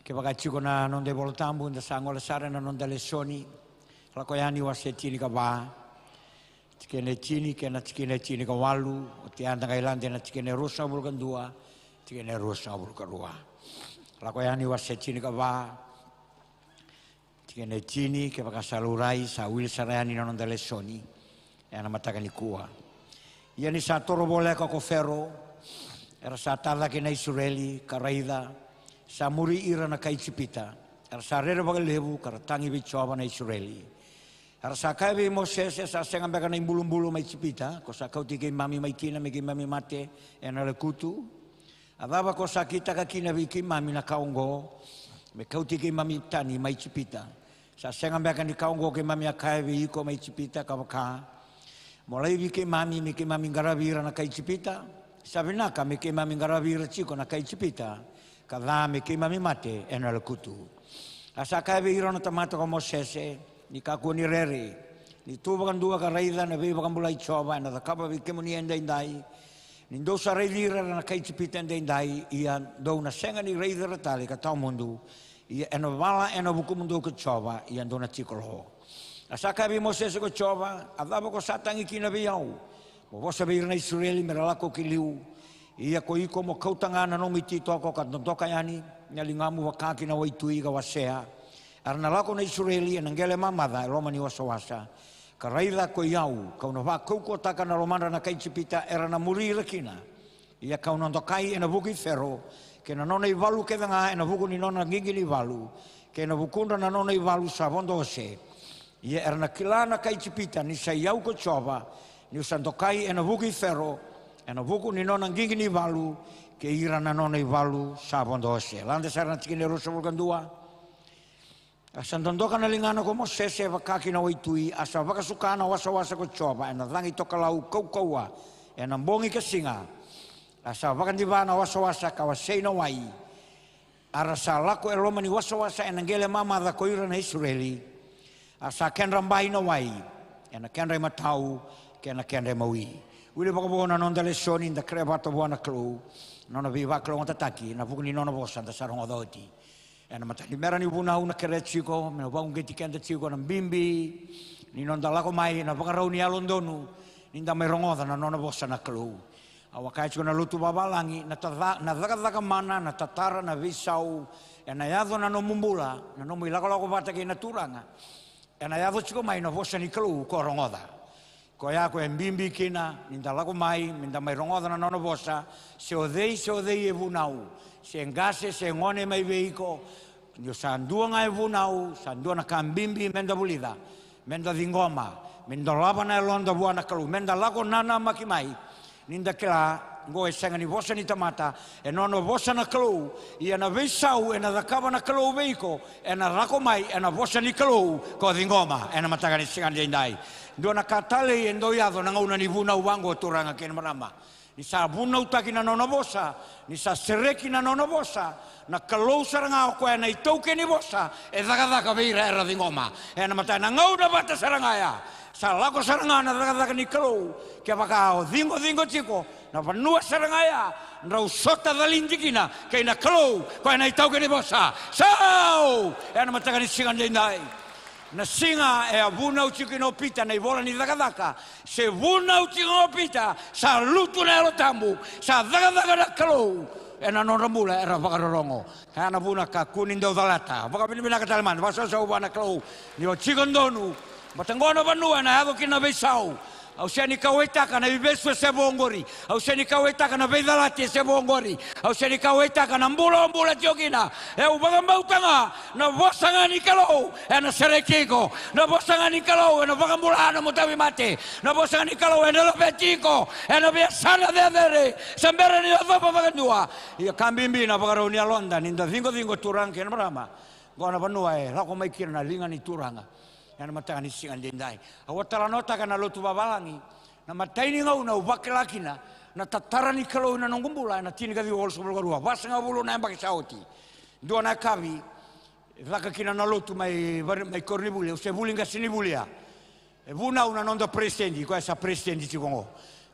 Kevaka tiko na noda iVola Tabu, eda sa gole sara ena noda lesoni. Lako Yani wase tinikava, tikina e tini kei na tikina e tinikawalu. Oti ya da qai lade ena tikina e ruasagavulu ka dua, tikina e ruasagavulu ka rua. Lako Yani wase tinikava, Tikina e tini, kevaka sa laurai, sa wili sara yani na noda lesoni ena mataka nikua. Ia ni sa toro voleka ko Fero, era sa tacake na Isireli, ka raica, sa muri ira na kai Ijipita. Era sa rere vakalevu, ka ra tagi vei Jiova na Isireli. Era sa kaya vei Mosese, sa sega beka na ibulubulu mai Ijipita, ko sa kauti keimami mai kina me keimami mate ena lekutu? A cava ko sa kitaka kina vei keimami na ka oqo, me kauti keimami tani mai Ijipita? Sa sega beka ni ka oqo keimami a kaya vei iko mai Ijipita, ka vaka, mo laivi keimami me keimami qaravi ira na kai Ijipita? Sa vinaka me keimami qaravi ira tiko na kai Ijipita, ka ca me keimami mate ena lekutu. A sa kaya vei ira na tamata ko Mosese, ni kakua ni rere, ni tu vakadua ka raica na veivakabulai Jiova ena cakava vei kemuni edaidai. Ni dou sa raici ira na kai Ijipita edaidai, ia dou na sega ni raici ira tale ka tawa mudu, ia ena vala ena vukumudou ko Jiova, ia dou na tiko lo. A sa kaya vei Mosese ko Jiova, a cava ko sa tagi kina vei au, mo vosa vei ira na Isireli me ra lako ki liu? Ia ko iko mo kauta ga na nomu ititoko ka dodoka yani na ligamu vaka ki na waitui ka wasea. Era na lako na Isireli ena qele mamaca e loma ni wasawasa. Ka raica, ko i au, kau na vakaukauwataka na lomadra na kai Ijipita era na muri ira kina. Ia kau na dokai ena vuku i Fero, kei na nona ivalu kece ga ena vuku ni nona qiqi ni valu, kei na vukudra na nona ivalu sa vodo ose. Ia era na kila na kai Ijipita ni sa i au ko Jiova, niu sa dokai ena vuku i Fero, ena vuku ni nona qiqi ni valu, kei ira na nona ivalu sa vodo ose. Lade sara na tikina e ruasagavulu ka dua. A sa dodoka na ligana ko Mosese vaka ki na waitui, a sa vakasuka na wasawasa ko Jiova ena cagi tokalau kaukauwa ena bogi ka siga. A sa vakadiva na wasawasa ka wasei na wai. A ra sa lako e loma ni wasawasa ena qele mamaca ko ira na Isireli. A sa kedra bai na wai ena kedra imatau kei na kedra imawi. Wili vakavo na noda lesoni, da kerea vata vua na Kalou na nona veivakalougatataki ena vuku ni nona vosa da sa rogoca oti. Ena mataka ni bera ni vunau, na kerea tiko me na vakauqeti keda tiko na bibi ni noda lako mai ena vakarau ni yalododonu ni da mai rogoca na nona vosa na Kalou. Au a kaya tiko na lotu vavalagi, na taca-, na cakacaka mana, na tatara, na veisau, ena yaco na nomu bula, na nomu ilakolako vata kei na Turaga. Ena yaco tiko mai na vosa ni Kalou ko rogoca. Koya ko e bibi kina ni da lako mai me da mai rogoca na nona vosa. Se o cei, se o cei e vunau, se qase, se gone mai vei iko, ni o sa dua ga e vunau, sa dua na ka bibi me da vulica, me da ciqoma, me da lava na yaloda vua na Kalou, me da lako nanamaki mai. Ni da kila, oqo e sega ni vosa ni tamata, e nona vosa na Kalou. Ia na veisau ena cakava na Kalou vei iko, ena lako mai ena vosa ni Kalou ko ciqoma ena mataka ni siga daidai. Dua na ka talei e dau yaco na gauna ni vunau vaqo, turaga kei na marama. Ni sa vunautaki na nona vosa, ni sa sereki na nona vosa, na Kalou sara ga o koya na itaukei ni vosa e cakacaka vei ira era ciqoma. Ena mataka, na gauna vata sara ga ya, sa lako sara ga na cakacaka ni Kalou. Kevaka o ciqociqo tiko, na vanua sara ga ya drau sota calidi kina kei na Kalou, koya na itaukei ni vosa. Sau! Ena mataka ni siga daidai, na siga e a vunau tiko kina o Pita, na ivola ni Cakacaka, se vunau tiko ga o Pita, sa lutu na Yalo Tabu, sa cakacaka na Kalou ena nodra bula era vakarorogo. Kaya na vuna, kakua ni dau calata. Vakavinavinaka tale mada, vakasausau vua na Kalou. Ni o tiko donu, baleta qo na vanua ena yaco kina na veisau. Au sega ni kauwaitaka na ivesu e se vo oqori. Au sega ni kauwaitaka na veicalati e se vo oqori. Au sega ni kauwaitaka na bula o bula tiko kina. E, au vakabauta ga na vosa ga ni Kalou ena sereki iko. Na vosa ga ni Kalou ena vakabula nomu tauvimate. Na vosa ga ni Kalou ena laveti iko ena veiyasana cecere. Se bera ni yacova vakadua. Ia ka bibi na vakarau ni yaloda ni da ciqociqo, turaga kei na marama. Qo na vanua e lako mai kina na liga ni Turaga ena mataka ni siga daidai. Au a talanoataka na lotu vavalagi, na imatai ni gauna au vakila kina na tatara ni Kalou ena noqu bula ena tinikaciwa walusagavulu ka rua, vasagavulu na yabaki sa oti. Dua na yakavi, e caka kina na lotu mai Vari-, mai koronivuli, au se vuli qasenivuli ya. E vunau na noda peresitedi, koya sa peresitedi tiko oqo.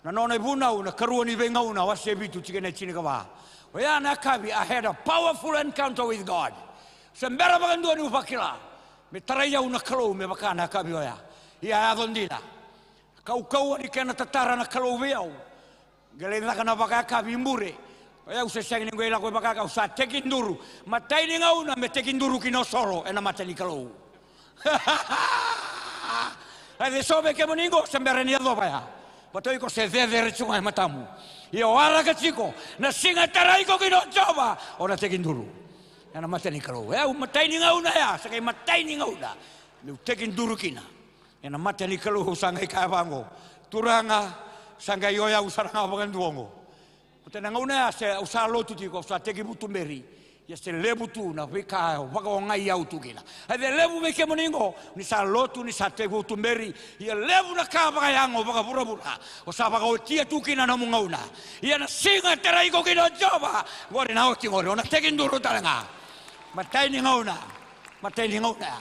Na nona ivunau na Karua ni Veigauna wase vitu, tikina e tinikava. Oya na yakavi, I had a powerful encounter with God. Se bera vakadua niu vakila me tarai au na Kalou me vaka na yakavi oya. Ia a yaco dina. Kaukauwa ni kena tatara na Kalou vei au. Qai lai caka na vakayakavi i bure. Oya au se sega ni qai lako vakayakavi, au sa tekiduru. Imatai ni gauna me tekiduru kina o Solo ena mata ni Kalou. A, e so vei kemuni qo se bera ni yacova ya. Baleta o iko se cecere tiko ga e matamu. Ia waraka tiko na siga e tarai iko kina o Jiova, o na tekiduru ena mata ni Kalou. E au matai ni gauna ya, sa qai matai ni gauna meu tekiduru kina ena mata ni Kalou. Au sa qai kaya vaqo, Turaga, sa qai o yau sara ga vakadua oqo. Baleta na gauna ya se au sa lotu tiko, au sa tekivu tuberi. Ia se levu tu na veika e vakaogai au tu kina. A, e levu vei kemuni qo ni sa lotu, ni sa tekivu tuberi. Ia levu na ka vakayago, vakavuravura o sa vakaotia tu kina na nomu gauna. Ia na siga e tarai iko kina o Jiova, qori na oti qori, o na tekiduru tale ga. Matai ni gauna, matai ni gauna ya.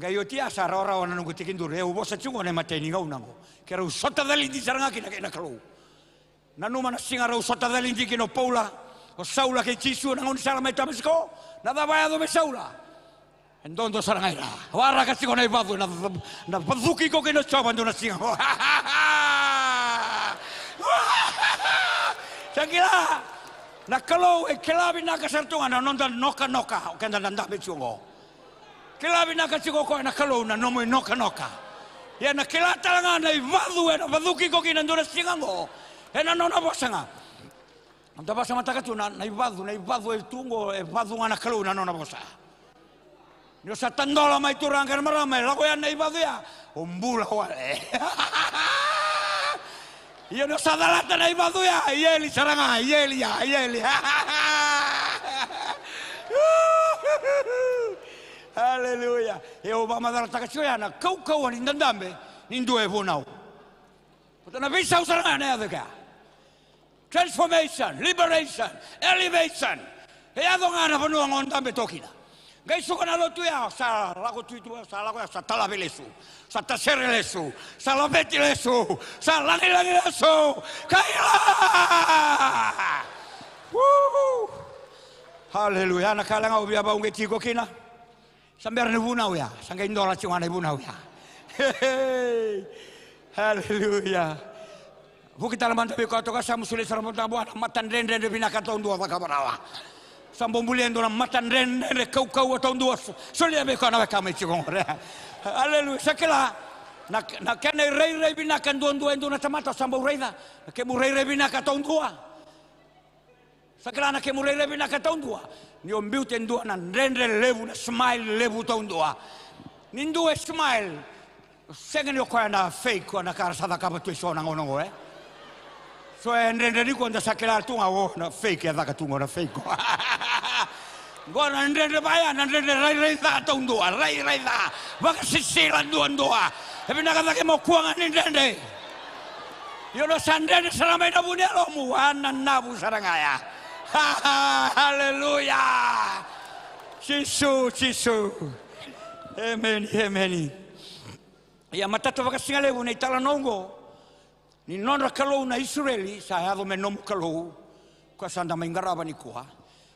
Qai oti ya sa rawarawa na noqu tekiduru. E au vosa tiko qo na matai ni gauna qo. Keirau sota calidi sara ga kina kei na Kalou. Nanuma na siga rau sota calidi kina o Paula, o Saula kei Jisu ena gaunisala mai Tamasiko. Na cava e yaco vei Saula? E dodo sara ga i ra. Waraka tiko na ivacu, na, na vacuki iko kina o Jiova dua na siga. Sa kila, na Kalou e kila vinaka sara tu ga na noda nokanoka, o keda na dabe tiko qo. Kila vinaka tiko o koya na Kalou na nomu inokanoka. Ia na kila tale ga na ivacu ena vacuki iko kina dua na siga qo, ena nona vosa ga. Da vasamataka tu na, na ivacu, na ivacu e tu qo, e vacu ga na Kalou na nona vosa. Ni o sa tadola mai, turaga kei na marama, e lako yani na ivacu ya, o bula wale. Ia ni o sa calata na ivacu ya, i eli sara ga, i eli ya, i eli. Aleluya. E au vakamacalataka tiko ya na kaukauwa ni dadabe ni dua e vunau. Baleta na veisau sara ga na yaco kea. Transformation, liberation, elevation. E yaco ga na vanua ga o dabe toka kina. Qai suka na lotu ya, sa lako tuitu, sa lako ya, sa talave lesu, sa tasere lesu, sa laveti lesu, sa lagilagi lesu. Kaila! Woo! Haleluya. Na ka lega au via vauqeti iko kina. Sa bera ni vunau ya, sa qai dola tiko ga na ivunau ya. Haleluya. Vuki tale mada vei koya toka, sa mo solia sara mada vua na matadredredre vinaka taudua, cakava rawa. Sa bau bulia e dua na matadredredre kaukauwa taudua, so-, solia vei koya na weka mai tiko qori. Haleluya. Sa kila na, na kena irairai vinaka duadua e dua na tamata, sa bau raica na kemu rairai vinaka taudua. Sa kila na kemu rairai vinaka taudua ni o biuta e dua na dredre levu, na smile levu taudua. Ni dua e smile, sega ni o koya na fake, o na ka ra sa cakava tu e so na gauna oqo, e. So e dredre nikua da sa kila tu ga o na fake e caka tu qo, na fake qo. Qo na dredre vaya, na dredre rairai ca taudua, rairai ca, vakasisila duadua. E vinaka cake mo kua ga ni dredre. Io, ni o sa dredre sara mai na vu ni yalomu, a nanavu sara ga ya. Haleluya. Jisu, Jisu. Emeni, emeni. Ia matata vakasigalevu na italanoa oqo. Ni nodra Kalou na Isireli sa yaco me nomu Kalou, koya sa da mai qarava nikua.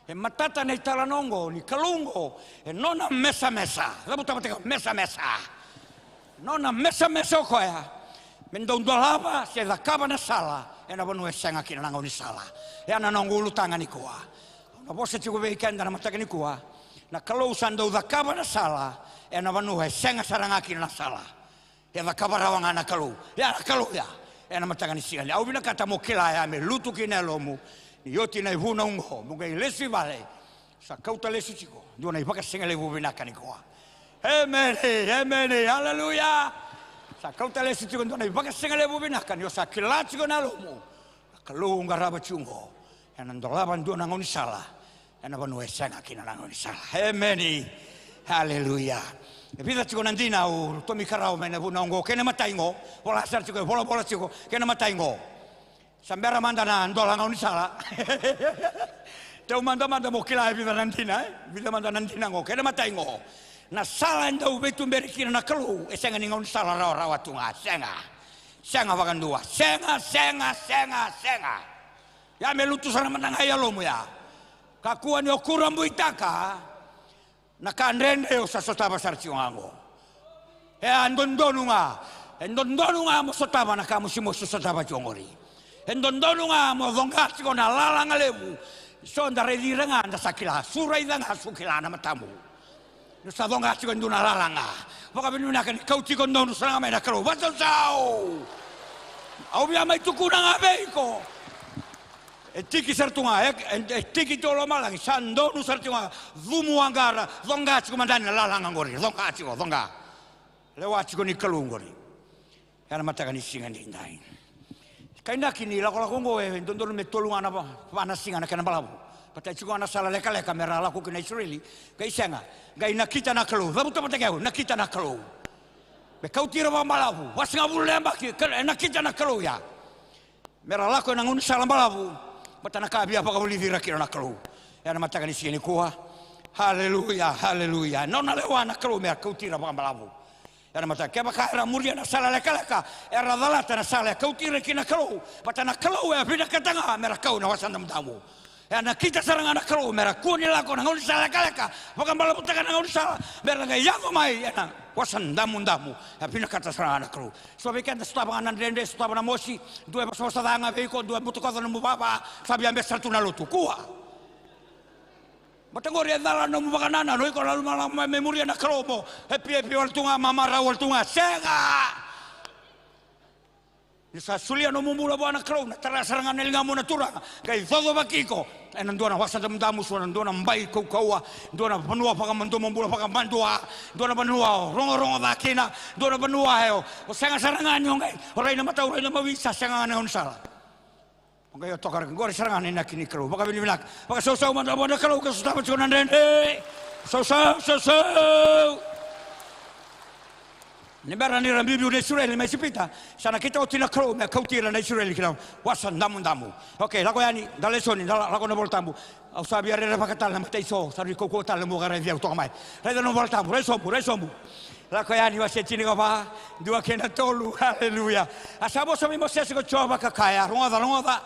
E matata na italanoa oqo ni Kalou oqo e nona mesamesa. Cavuta vata tiko, mesamesa. Nona mesamesa o koya me dau dolava se cakava na sala ena vanua e sega kina na gaunisala. E a na noqu ulutaga nikua. Au na vosa tiko vei keda na mataka nikua. Na Kalou sa dau cakava na sala ena vanua e sega sara ga kina na sala. E cakava rawa ga na Kalou. Ia na Kalou ya. Ena mataka ni siga ni, au vinakata mo kila ya me lutu ki na yalomu. Ni oti na ivunau oqo, mo qai lesu i vale. Sa kauta lesu tiko dua na ivakasigalevu vinaka nikua. Emeni, emeni, aleluya. Sa kauta lesu tiko dua na ivakasigalevu vinaka ni o sa kila tiko na yalomu. Na Kalou au qarava tiko oqo ena dolava dua na gaunisala ena vanua e sega kina na gaunisala. Emeni. Aleluya. E vica tiko na dina au tomi ka rawa mai na vunau oqo kei na matai oqo. Vola sara tiko, e volavola tiko kei na matai oqo. Sa bera mada na dola gaunisala. Teu mada mada mo kila e vica na dina, e? Vica mada na dina oqo kei na matai oqo. Na sala e dau veituberi kina na Kalou e sega ni gaunisala rawarawa tu ga, sega. Sega vakadua, sega, sega, sega, sega. Ia me lutu sara mada ga i yalomu ya. Kakua ni o kurabuitaka na ka dredre o sa sotava sara tiko ga oqo. E a dodonu ga, e dodonu ga mo sotava na ka mosimosi o sotava tiko oqori. E dodonu ga mo coqa tiko na lalaga levu. So da raici ira ga da sa kila, su raica ga su kila na matamu. Ni sa coqa tiko e dua na lalaga, vakavinavinaka ni kauti iko donu sara ga mai na Kalou. Vasausau. Au via mai tukuna ga vei iko. E tiki sara tu ga, e, e, e tiki tu o lomalagi, sa donu sara tu ga. Cumu aqara, coqa tiko mada ni na lalaga qori, coqa tiko, coqa. Lewa tiko ni Kalou qori. Ena mataka ni siga edaidai. Kainaki ni lakolako oqo e dodonu me tolu ga na va, va na siga na kena balavu. Baleta e tiko ga na sala lekaleka me ra lako kina Isireli. Qai sega, qai nakita na Kalou. Cavuta vata kei au, nakita na Kalou. Me kauti ira vakabalavu, vasagavulu na yabaki, ka, e nakita na Kalou ya. Me ra lako ena gaunisala balavu, baleta na ka via vakavulici ira kina na Kalou. Ena mataka ni siga nikua. Haleluya, haleluya. Nona lewa na Kalou me ra kauti ira vakabalavu. Ena mataka, kevaka era muria na sala lekaleka, era calata na sala e kauti ira kina na Kalou. Baleta na Kalou e vinakata ga me ra kau ena Wasa Damudamu. E nakita sara ga na Kalou me ra kua ni lako na gaunisala lekaleka, vakabalavutaka na gaunisala, me ra qai yaco mai ena Wasa Damudamu. E vinakata sara ga na Kalou. So vei keda sotava ga na dredre, sotava na mosi, dua e vosavosa ca ga vei iko, dua e butakoca nomu vava, sa via bese sara tu na lotu. Kua. Baleta qori e cala nomu vakanananu, iko na lako mai me muria na Kalou mo happy happy wale tu ga, mamarau wale tu ga. Sega! Ni sa solia nomu bula vua na Kalou, na tara sara ga na ligamu na Turaga, qai cocovaki iko ena dua na Wasa Damudamu, so na dua na bai kaukauwa, dua na vanua vakamadomobula vakamadua, dua na vanua o rogorogo ca kina, dua na vanua e o, o sega sara ga ni o qai, o rai na matau, rai na mawi, sa sega ga na gaunisala. O qai o toka, qori sara ga na inaki ni Kalou. Vakavinavinaka. Vakasausau mada vua na Kalou ka sotava tiko na dredre. Sausau, sausau. Ni bera ni ra biubiu na Isireli mai Ijipita, sa nakita oti na Kalou me kauti ira na Isireli ki na Wasa Damudamu. Okei, lako yani, da lesoni, da la-, lako na iVolatabu. Au sa via rerevaka tale na matai so, sa rui kaukauwa tale na nomu vakaraici au toka mai. Raica na nomu iVolatabu, rai sobu, rai sobu. Lako yani wase tinikava, dua kei na tolu, haleluya. A sa vosa vei Mosese ko Jiova ka kaya, rogoca, rogoca.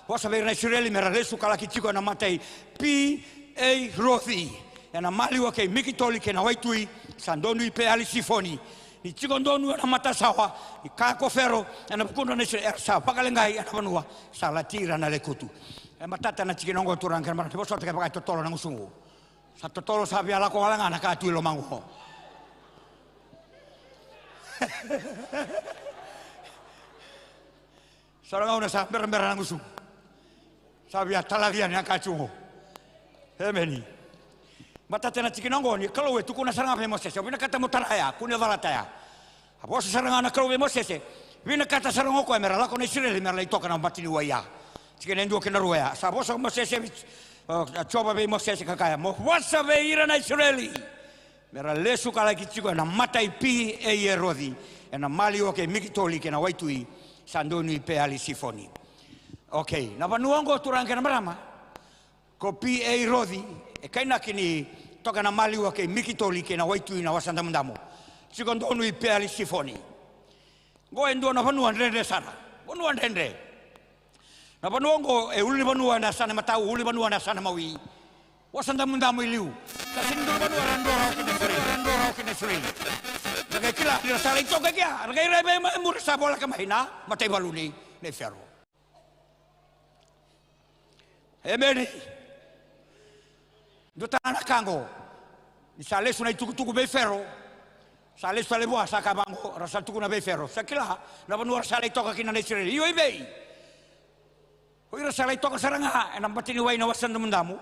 Vosa vei ira na Isireli me ra lesu ka laki tiko ena mata i Pi-e-roci, ena maliwa kei Mikitoli kei na waitui, sa donui Peali-sifoni. Ni tiko donu ena matasawa, ni kaya ko Fero ena vukudra na Isireli, era sa vakaleqai ena vanua sa lati ira na lekutu. E matata na tikina oqo, turaga kei na marama, ni vosota kevaka e totolo na gusuqu. Sa totolo, sa via lako wale ga na ka tu i lomaqu. Sa ra gauna sa berabera na gusuqu. Sa via talaci yani na ka tu qo. Emeni. Matata na tikina oqo ni Kalou e tukuna sara ga vei Mosese, au vinakata mo tara ya, kua ni o calata ya. A vosa sara ga na Kalou vei Mosese, vinakata sara ga o koya me ra lako na Isireli me ra lai toka na mataniwai ya. Tikina e dua kei na rua ya. Sa vosa ko Mosese vei, o, a Jiova vei Mosese ka kaya, mo vosa vei ira na Isireli me ra lesu ka laki tiko ena mata i Pi-e-roci, ena maliwa kei Mikitoli kei na waitui, sa donui Peali-sifoni. Okei, na vanua oqo, turaga kei na marama, ko Pi-e-roci, e kainaki ni toka ena maliwa kei Mikitoli kei na waitui, na Wasa Damudamu. Tiko donui Peali-sifoni. Oqo e dua na vanua dredre sara. Vanua dredre. Na vanua oqo e ulunivanua ena yasana matau, ulunivanua ena yasana mawi. Wasa Damudamu i liu. Sa sega ni dua na vanua era dua rawa kina Isireli, era dua rawa kina Isireli. Ra qai kila ni ra sa lai toka i kea, ra qai rai mai e muri, sa voleka mai na mataivalu nei, nei Fero. Emeni. Dua tale na ka oqo. Ni sa lesu na itukutuku vei Fero, sa lesu tale vua, sa kaya vaqo, ra sa tukuna vei Fero, sa kila na vanua ra sa lai toka kina na Isireli. Io, i vei? O ira sa lai toka sara ga ena mataniwai, na Wasa Damudamu,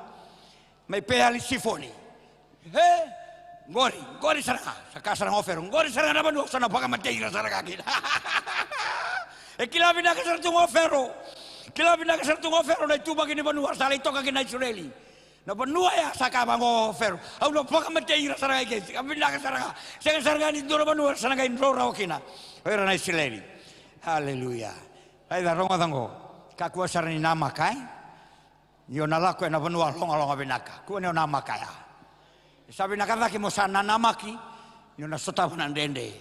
mai Peali-sifoni. E, qori, qori sara ga. Sa kaya sara ga o Fero, qori sara ga na vanua au sa na vakamatei ira sara ga kina. E kila vinaka sara tu ga o Fero. Kila vinaka sara tu ga o Fero na ituvaki ni vanua ra sa lai toka kina na Isireli. Na vanua ya, sa kaya vaqo o Fero, au na vakamatei ira sara ga i ke. Sega, vinaka sara ga. Sega sara ga ni dua na vanua ra sa na qai dro rawa kina o ira na Isireli. Aleluya. Raica, rogoca oqo. Kakua sara ni namaka, e? Ni o na lako ena vanua logaloga vinaka. Kua ni o namaka ya. E sa vinaka cake mo sa nanamaki ni o na sotava na dredre.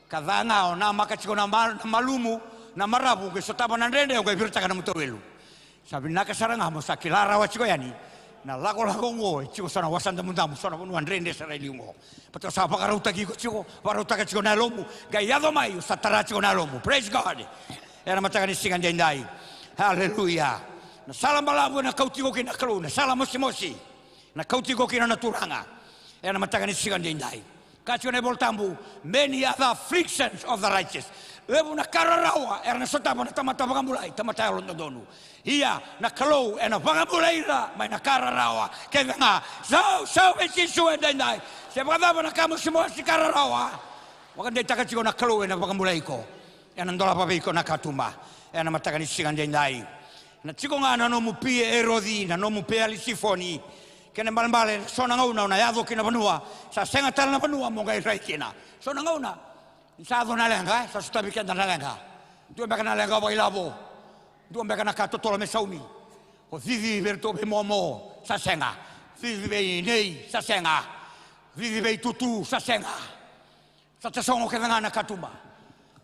Ka ca ga o namaka tiko na ma-, na malumu, na maravu, qai sotava na dredre, o qai viritaka na nomu tauwelu. Sa vinaka sara ga mo sa kila rawa tiko yani na lakolako oqo e tiko so na Wasa Damudamu, so na vanua dredre sara e liu oqo. Baleta o sa vakarautaki iko tiko, vakarautaka tiko na yalomu, qai yaco mai o sa tara tiko na yalomu. Praise God. Ena mataka ni siga edaidai. Aleluya. Na sala balavu ena kauti iko kina na Kalou, na sala mosimosi na kauti iko kina na Turaga. Ena mataka ni siga daidai, ka tiko na iVola Tabu, many are the afflictions of the righteous. Levu na ka rarawa era na sotava na tamata vakabulai, tamata yalododonu. Ia na Kalou ena vakabulai ira mai na ka rarawa kece ga. Sau, sau vei Jisu e daidai. Se vakacava na ka mo se mosi, ka rarawa, vakadeitaka tiko na Kalou ena vakabulai iko. Ena dolava vei iko na katuba ena mataka ni siga daidai. Na tiko ga na nomu Pi-e-iroci, na nomu Peali-sifoni. Kena ibalebale, so na gauna o na yaco ki na vanua, sa sega tale na vanua mo qai rai kina. So na gauna ni sa yaco na leqa, e, sa sotavi keda na leqa. Dua beka na leqa vakailavo. Dua beka na ka totolo me saumi. O cici vei iratou veimomo, sa sega. Cici vei nei, sa sega. Cici vei tutu, sa sega. Sa tasogo kece ga na katuba.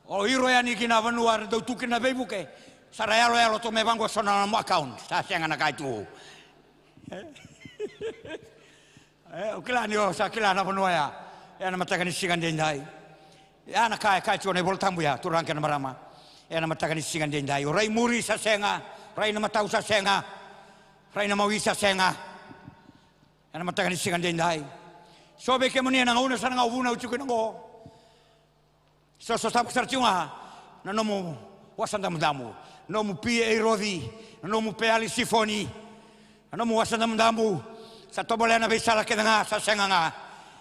O iro yani ki na vanua era dau tu kina na veivuke, sa ra yaloyalo tu me vaqo so na nomu account, sa sega na ka e tu. E, au kila ni o sa kila na vanua ya. Ena mataka ni siga daidai, ya na ka e kaya tiko na iVola Tabu ya, turaga kei na marama. Ena mataka ni siga daidai, o rai muri sa sega, rai na matau sa sega, rai na mawi sa sega. Ena mataka ni siga daidai, so vei kemuni ena gauna sara ga o vunau tiko kina oqo, so sotava sara tiko ga na nomu Wasa Damudamu, nomu Pi-e-iroci, na nomu Peali-sifoni, na nomu Wasa Damudamu. Sa tovolea na veisala kece ga, sa sega ga.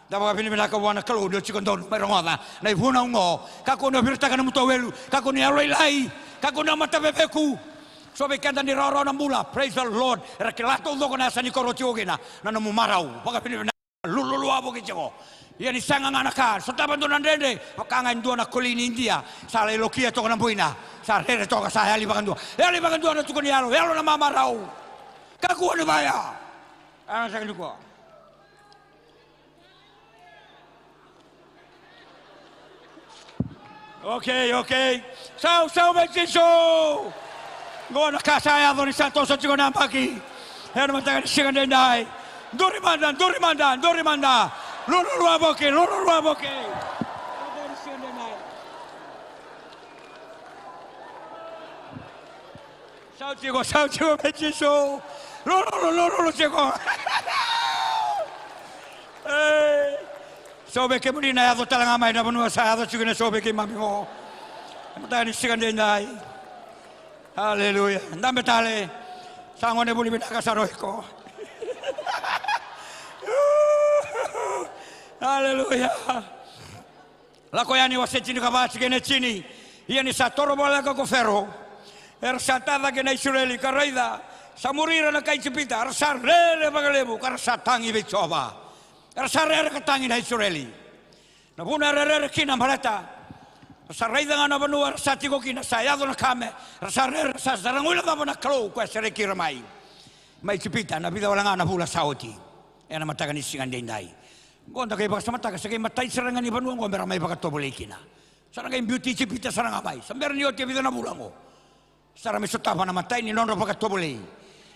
Da vakavinavinaka vua na Kalou ni o tiko donu mai rogoca na ivunau oqo. Kakua ni o viritaka na nomu tauwelu, kakua ni o yalolailai, kakua ni o mataveveku. So vei keda ni rawarawa na bula, praise the Lord. Era kila taucoko na yasa ni koro o tiko kina, na nomu marau. Vakavinavinaka, lululu wavoki tiko. Ia ni sega ga na ka, sotava dua na dredre, vaka ga e dua na koli ni Idia, sa lai lokia toka na buina, sa rere toka, sa yali vakadua. Yali vakadua na tuku ni yalo, yalo na mamarau. Kakua ni vaya. Ena sega ni kua. Okei, okei. Sau, sau vei Jisu. Qo na ka sa yaco ni sa toso tiko na yabaki. Ena mataka ni siga daidai. Duri mada, duri mada, duri mada. Lululu wavoki, lululu wavoki. Sau tiko, sau tiko vei Jisu. Lululu, lululu tiko. Ei. So vei kemuni na yaco tale ga mai na vanua sa yaco tiko kina so vei keimami qo. Mataka ni siga daidai. Aleluya. Dabe tale. Sa gone vuli vinaka sara o iko. Aleluya. Lako Yani wase tinikava tikina e tini. Ia ni sa toro voleka ko Fero, era sa tacake na Isireli ka raica sa muri ira na kai Ijipita, era sa rere vakalevu ka ra sa tagi vei Jiova. Era sa rere ka tagi na Isireli. Na vuna era rere kina baleta ra sa raica ga na vanua era sa tiko kina, sa yaco na ka me ra sa rere, sa, sa ra guilecava na Kalou koya e sereki ira mai, mai Ijipita na vica wale ga na vula sa oti. Ena mataka ni siga daidai, qo da qai vakasamataka, sa qai matai sara ga ni vanua qo me ra mai vakatovolei kina. Sa ra qai biuti Ijipita sara ga mai, sa bera ni oti e vica na vula qo. Sa ra mai sotava na imatai ni nodra vakatovolei.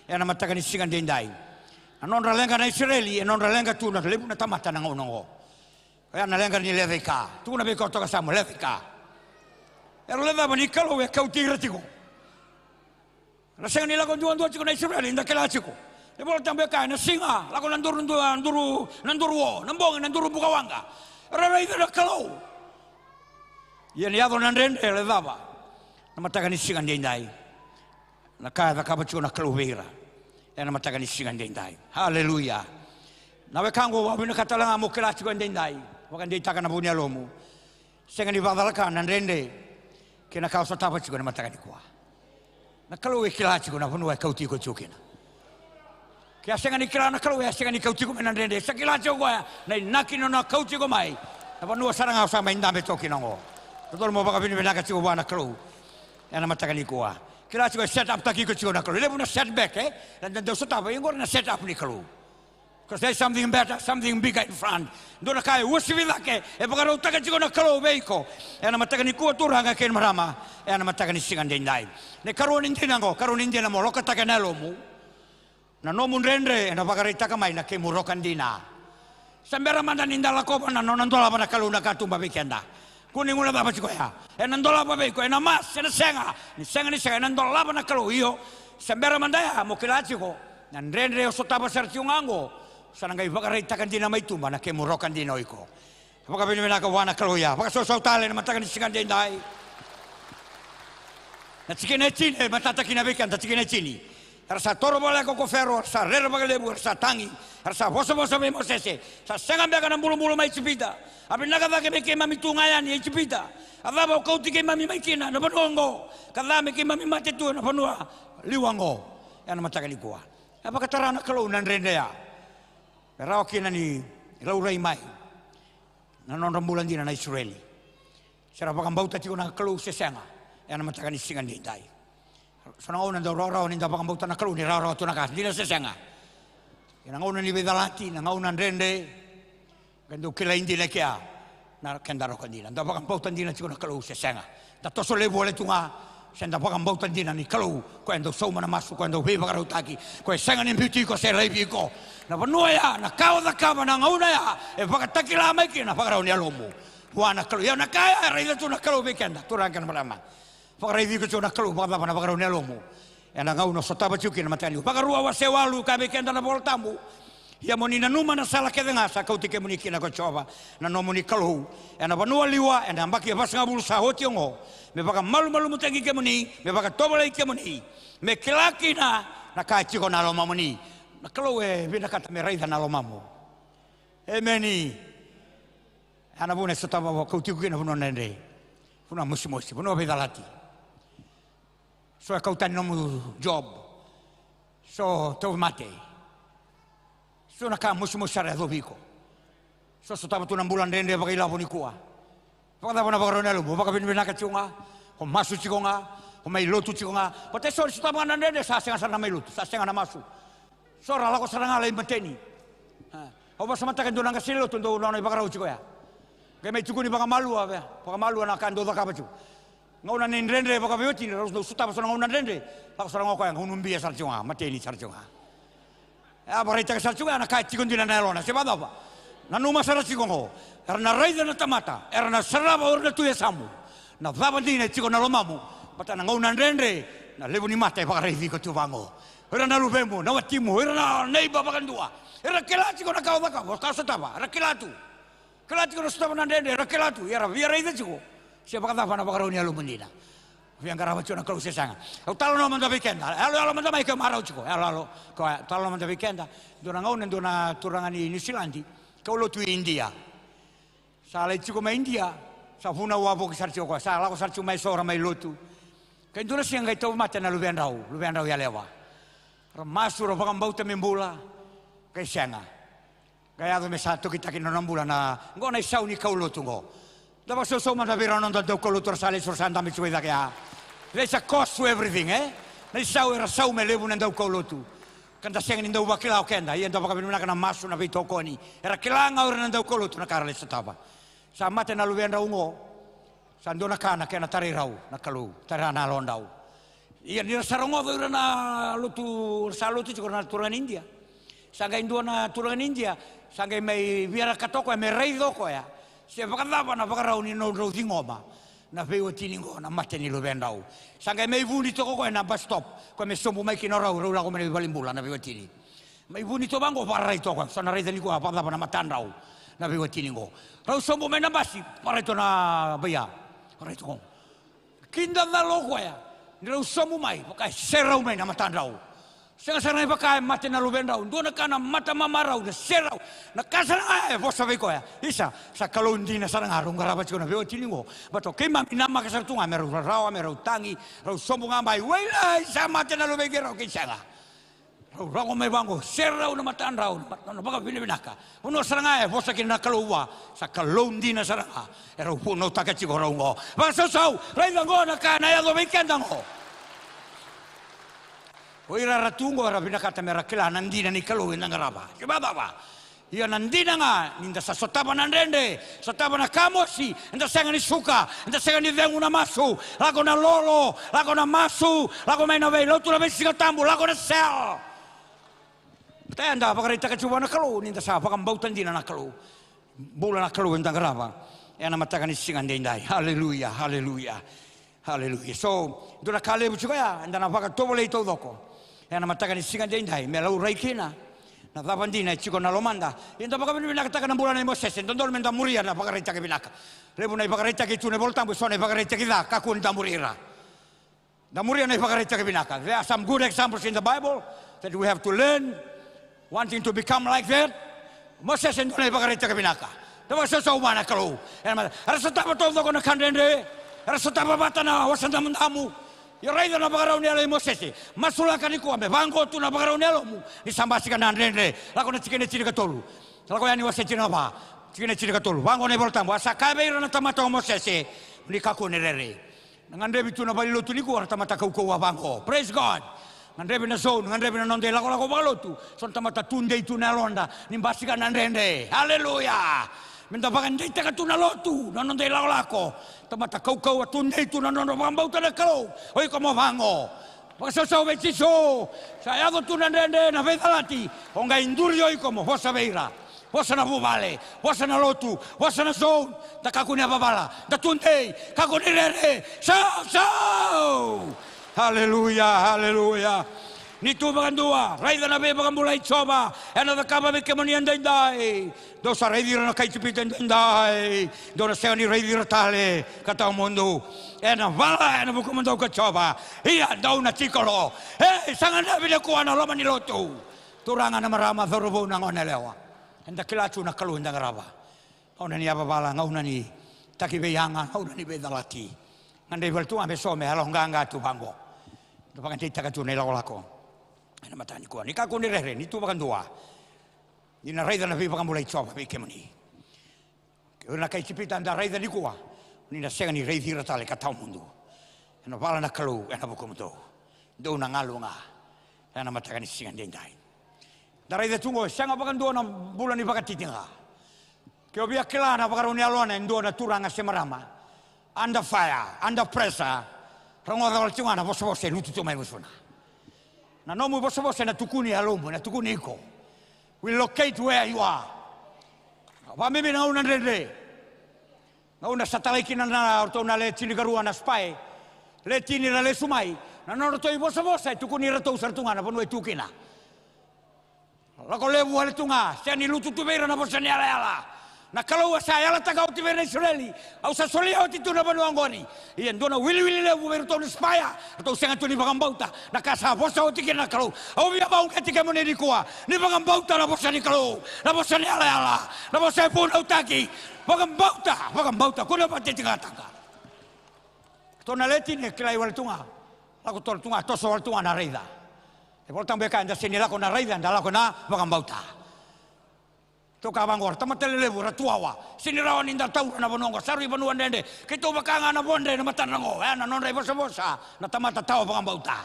Ena mataka ni siga daidai, na nodra leqa na Isireli, e nodra leqa tu na levu na tamata na gauna oqo. Oya na leqa ni lecaika. Tukuna vei koya toka, sa mo lecaika. Era lecava ni Kalou e kauti ira tiko. Ra sega ni lako duadua tiko na Isireli, da kila tiko. Na iVola Tabu e kaya, na siga lako na duru, duru, na duru o, na bogi na duru bukawaqa. Ra raica na Kalou. Ia ni yaco na dredre, e lecava na mataka ni siga daidai. Na ka e cakava tiko na Kalou vei ira ena mataka ni siga daidai. Haleluya. Na wekaqu, au vinakata tale ga mo kila tiko e daidai, vakadeitaka na vu ni yalomu. Sega ni vakacalaka na dredre kei na ka o sotava tiko ena mataka nikua. Na Kalou e kila tiko na vanua e kauti iko tiko kina. Ke a sega ni kila na Kalou, e a sega ni kauti iko mai na dredre. Sa kila tiko o koya na inaki ni nona kauti iko mai na vanua sara ga o sa mai dabe toka kina oqo. Dodonu mo vakavinavinaka tiko vua na Kalou ena mataka nikua. Kila tiko e set up taki iko tiko na Kalou. Levu na setback, e? Na dau sotava, ia qori na set up ni Kalou. 'Cause there's something better, something bigger in front. Dua na ka e uasivi cake e vakarautaka tiko na Kalou vei iko ena mataka nikua, turaga kei na marama, ena mataka ni siga daidai. Na ikarua ni dina oqo, karua ni dina mo lokataka na yalomu. Na nomu dredre ena vakaraitaka mai na kemu roka dina. Sa bera mada ni da lakova na nona dolava na Kalou na katuba vei keda. Kua ni guilecava tiko ya. Ena dolava vei iko, ena mask, ena sega. Ni sega, ni sega, ena dolava na Kalou, io. Sa bera mada ya mo kila tiko na dredre o sotava sara tiko ga oqo, Sa na qai vakaraitaka dina mai tuba na kemu roka dina o iko. Vakavinavinaka vua na Kalou ya. Vakasausau tale na mataka ni siga daidai. Na tikina e tini e matata kina vei keda, tikina e tini. Era sa toro voleka ko Fero, era sa rere vakalevu, era sa tagi, era sa vosavosa vei Mosese. Sa sega beka na bulubulu mai Ijipita. A vinaka cake me keimami tu ga yani e Ijipita. A cava o kauti keimami mai kina na vanua oqo? Ka ca me keimami mate tu ena vanua liwa oqo. Ena mataka nikua, e vakatara na Kalou na dredre ya. Me rawa kina ni laurai mai na nodra bula dina na Isireli. Se ra vakabauta tiko na Kalou se sega ena mataka ni siga daidai. So na gauna dau rawarawa ni da vakabauta na Kalou ni rawarawa tu na ka dina se sega. Ia na gauna ni veicalati, na gauna dredre, qai dau kilai dina kea na keda roka dina. Da vakabauta dina tiko na Kalou se sega. Da toso levu wale tu ga, se da vakabauta dina ni Kalou, koya e dau sauma na masu, koya e dau veivakarautaki, koya e sega ni biuti iko se raivi iko. Na vanua ya, na ka o cakava na gauna ya, e vakatakila mai kina na vakarau ni yalomu vua na Kalou. Ia na ka ya e raica tu na Kalou vei keda, turaga kei na marama. Vakaraici iko tiko na Kalou vakacava na vakarau ni yalomu ena gauna o sotava tiko kina na mataka nikua. Vakarua wase walu, kaya vei keda na iVola Tabu: Ia mo ni nanuma na sala kece ga sa kauti kemuni kina ko Jiova na nomuni Kalou, ena vanua liwa, ena yabaki e vasagavulu sa oti oqo, me vakamalumalumutaki kemuni, me vakatovolei kemuni, me kila kina na ka e tiko na lomamuni. Na Kalou e vinakata me raica na lomamu. Emeni. Ya na vuna e sotava, vakauti iko kina vanua dredre, vanua mosimosi, vanua veicalati. So e kau tani nomu job. So tauvimate. So na ka mosimosi sara e yacovi iko. So sotava tu na bula dredre vakailavo nikua. Vakacava na vakarau ni yalomu? O vakavinavinaka tiko ga, o masu tiko ga, o mai lotu tiko ga. Baleta e so ni sotava ga na dredre, sa sega sara na mai lotu, sa sega na masu. So ra lako sara ga lai mateni. A, au vakasamataka e dua na qase ni lotu, dau nona ivakarau tiko ya. Qai mai tukuni vakamalua vei, vakamalua na ka dau cakava tiko. Gauna ni dredre vakaveiwatini, rau dau sotava so na gauna dredre. Lako sara ga o koya, gauna bia sara tiko ga, mateni sara tiko ga. E a vakaraitaka sara tiko ya na ka e tiko dina na yalona, se vakacava? Nanuma sara tiko oqo. Era na raica na tamata, era na sarava o ira na tu e yasamu. Na cava dina e tiko na lomamu? Baleta na gauna dredre, na levu ni mata e vakaraici iko tu vaqo. O ira na luvemu, na watimu, o ira na neiba vakadua. Era kila tiko na ka o cakava, o ka o sotava, era kila tu. Kila tiko na sotava na dredre, era kila tu, ia era via raica tiko se vakacava na vakarau ni yalomu dina. Via qarava tiko na Kalou se sega. Au talanoa mada vei keda, yaloyalo mada mai ke marau tiko, yaloyalo. Ko talanoa mada vei keda. Dua na gauna, dua na turaga ni Niusiladi, kaulotu i Idia. Sa lai tiko mai Idia, sa vunau wavoki sara tiko o koya, sa lako sara tiko mai so ra mai lotu. Qai dua na siga qai tauvimate na luvedrau, luvedrau yalewa. Ra masu, ra vakabauta me bula, qai sega. Qai yaco me sa tokitaki na nona bula na, qo na isau ni kaulotu qo. Da vakasausau mada vei rau na noda daukaulotu ra sa lesu, ra sa dabe tiko i cake ya. There's a cost to everything, e? Na isau era sau me levu na daukaulotu. Ka da sega ni dau vakila o keda, ia da vakavinavinaka na masu, na veitokoni. Era kila ga o ira na daukaulotu na ka ra lai sotava. Sa mate na luvedrau qo. Sa dua na ka na kena tarai rau na Kalou, tarai na yalodrau. Ia ni ra sa rogoca o ira na lotu, ra sa lotu tiko na turaga ni Idia. Sa qai dua na turaga ni Idia, sa qai mai via ra kata o koya me raica o koya se vakacava na vakarau ni nodrau ciqoma na veiwatini qo na mate ni luvedrau. Sa qai mai vuni toka o koya na bus stop, koya me sobu mai kina o rau, rau lako mai na veivalenibula na veiwatini. Mai vuni toka vaqo, vakararai toka o koya, sa na raica nikua vakacava na matadrau na veiwatini qo. Rau sobu mai na basi, vakararai toka na baia, vakararai toka. Kidacala o koya ni rau sobu mai, vaka e serau mai na matadrau. Sega sara ni vaka e mate na luvedrau, dua na ka na mata mamarau, na serau. Na ka sara ga e vosa vei koya, isa, sa Kalou dina sara ga rau qarava tiko na veiwatini qo. Baleta o keimami namaka sara tu ga me rau rarawa, me rau tagi, rau sobu ga mai, wailai, sa mate na luvei keirau, kei sega. Rau rogo mai vaqo, serau na matadrau, na mat-, na vakavinavinaka. Vanua sara ga e vosa kina na Kalou vua, sa Kalou dina sara ga e rau vunautaka tiko rau qo. Vakasausau, raica qo na ka na yaco vei keda qo. O ira era tu qo era vinakata me ra kila na dina ni Kalou eda qarava. Se vakacava? Ia na dina ga ni da sa sotava na dredre, sotava na ka mosi, eda sega ni suka, eda sega ni cegu na masu, lako na lolo, lako na masu, lako mai na veilotu, na veisiga tabu, lako na cell. Eda vakaraitaka tiko vua na Kalou ni da sa vakabauta dina na Kalou. Bula na Kalou eda qarava ena mataka ni siga daidai. Haleluya, haleluya, haleluya. So dua na ka levu tiko ya eda na vakatovolei taucoko ena mataka ni siga daidai me laurai kina Na cava dina e tiko na lomada. Ia da vakavinavinakataka na bula nei Mosese, dodonu me da muria na ivakaraitaki vinaka. Levu na ivakaraitaki e tu na iVolatabu, eso na ivakaraitaki ca, kakua ni da muri ira. Da muria na ivakaraitaki vinaka. There are some good examples in the Bible that we have to learn, wanting to become like that. Mosese e dua na ivakaraitaki vinaka. Da vakasausau vua na Kalou. Era sotava taucoko na ka dredre. Era sotava vata na Vosa Damudamu. Io, raica na vakarau ni yalo i Mosese. Masulaka nikua me vaqo tu na vakarau ni yalomu ni sa basika na dredre. Lako na tikina e tinikatolu. Lako Yani wase tinikava, tikina e tinikatolu. Vaqo na iVolatabu: A sa kaya vei ira na tamata o Mosese, ni kakua ni rere. Na gadrevi tu na valenilotu nikua na tamata kaukauwa vaqo. Praise God. Gadrevi na zone, gadrevi na noda ilakolako vakalotu. So na tamata tudei tu na yaloda ni basika na dredre. Haleluya. Me da vakadeitaka tu na lotu, na noda ilakolako. Tamata kaukauwa, tudei tu na nodra vakabauta na Kalou. O iko mo vaqo. Vakasausau vei Jisu. Sa yaco tu na dredre, na veicalati. O qai duri o iko mo vosa vei ira. Vosa na vuvale, vosa na lotu, vosa na zone. Da kakua ni yavavala, da tudei, kakua ni rere. Sau, sau. Haleluya, haleluya. Ni tu vakadua, raica na veivakabulai Jiova ena cakava vei kemuni edaidai. Dou sa raici ira na kai Ijipita edaidai, dou na sega ni raici ira tale ka tawa mudu. Ena vala ena vukumudou ko Jiova. Ia dou na tiko lo. E, sa gadrevi nikua na loma ni lotu. Turaga, na marama, cauravou, na goneyalewa. Eda kila tu na Kalou eda qarava. Gauna ni yavavala, gauna ni takiveiyaga, gauna ni veicalati. Gadrevi wale tu ga me so me yaloqaqa tu vaqo. Da vakadeitaka tu na ilakolako ena mataka nikua. Ni kakua ni rere, ni tu vakadua. Ni na raica na veivakabulai Jiova vei kemuni. Ke o ira na kai Ijipita da raica nikua, ni na sega ni raici ira tale ka tawa mudu. Ena vala na Kalou ena vukumudou. Dou na galu ga ena mataka ni siga edaidai. Da raica tu qo, e sega vakadua na bula ni vakatitiqa. Ke o via kila na vakarau ni yalona e dua na turaga se marama, under fire, under pressure, rogoca wale tu ga na vosavosa e lutu tu mai gusuna. Na nomu vosavosa ena tukuni yalomu, ena tukuni iko. We locate where you are. Vakabibi na gauna dredre. Gauna sa talai kina na, o ratou na le tinikarua na spy. Le tini ra lesu mai. Na nodratou ivosavosa e tukuni iratou sara tu ga na vanua e tu kina. Lako levu wale tu ga, sega ni lutu tu vei ira na vosa ni yalayala. Na Kalou a sa yalataka oti vei ira na Isireli, au sa solia oti tu na vanua oqori. Ia dua na wiliwili levu vei iratou na spy, ratou sega tu ni vakabauta na ka sa vosa oti kina na Kalou. Au via vakauqeti kemuni nikua, ni vakabauta na vosa ni Kalou, na vosa ni yalayala, na vosa e vunautaki. Vakabauta, vakabauta, kua ni vakatitiqataka. Ratou na le tini e kilai wale tu ga, lako toro tu ga, toso wale tu ga na raica. E Volatabu e kaya eda sega ni lako na raica, eda lako na vakabauta. Tou kaya vaqo, ra tamata lelevu, ra tuwawa. Sega ni rawa ni da taura na vanua oqo, sa rui vanua dredre. Keitou vaka ga na vodre na matadra oqo, e na nodra ivosavosa na tamata tawa vakabauta.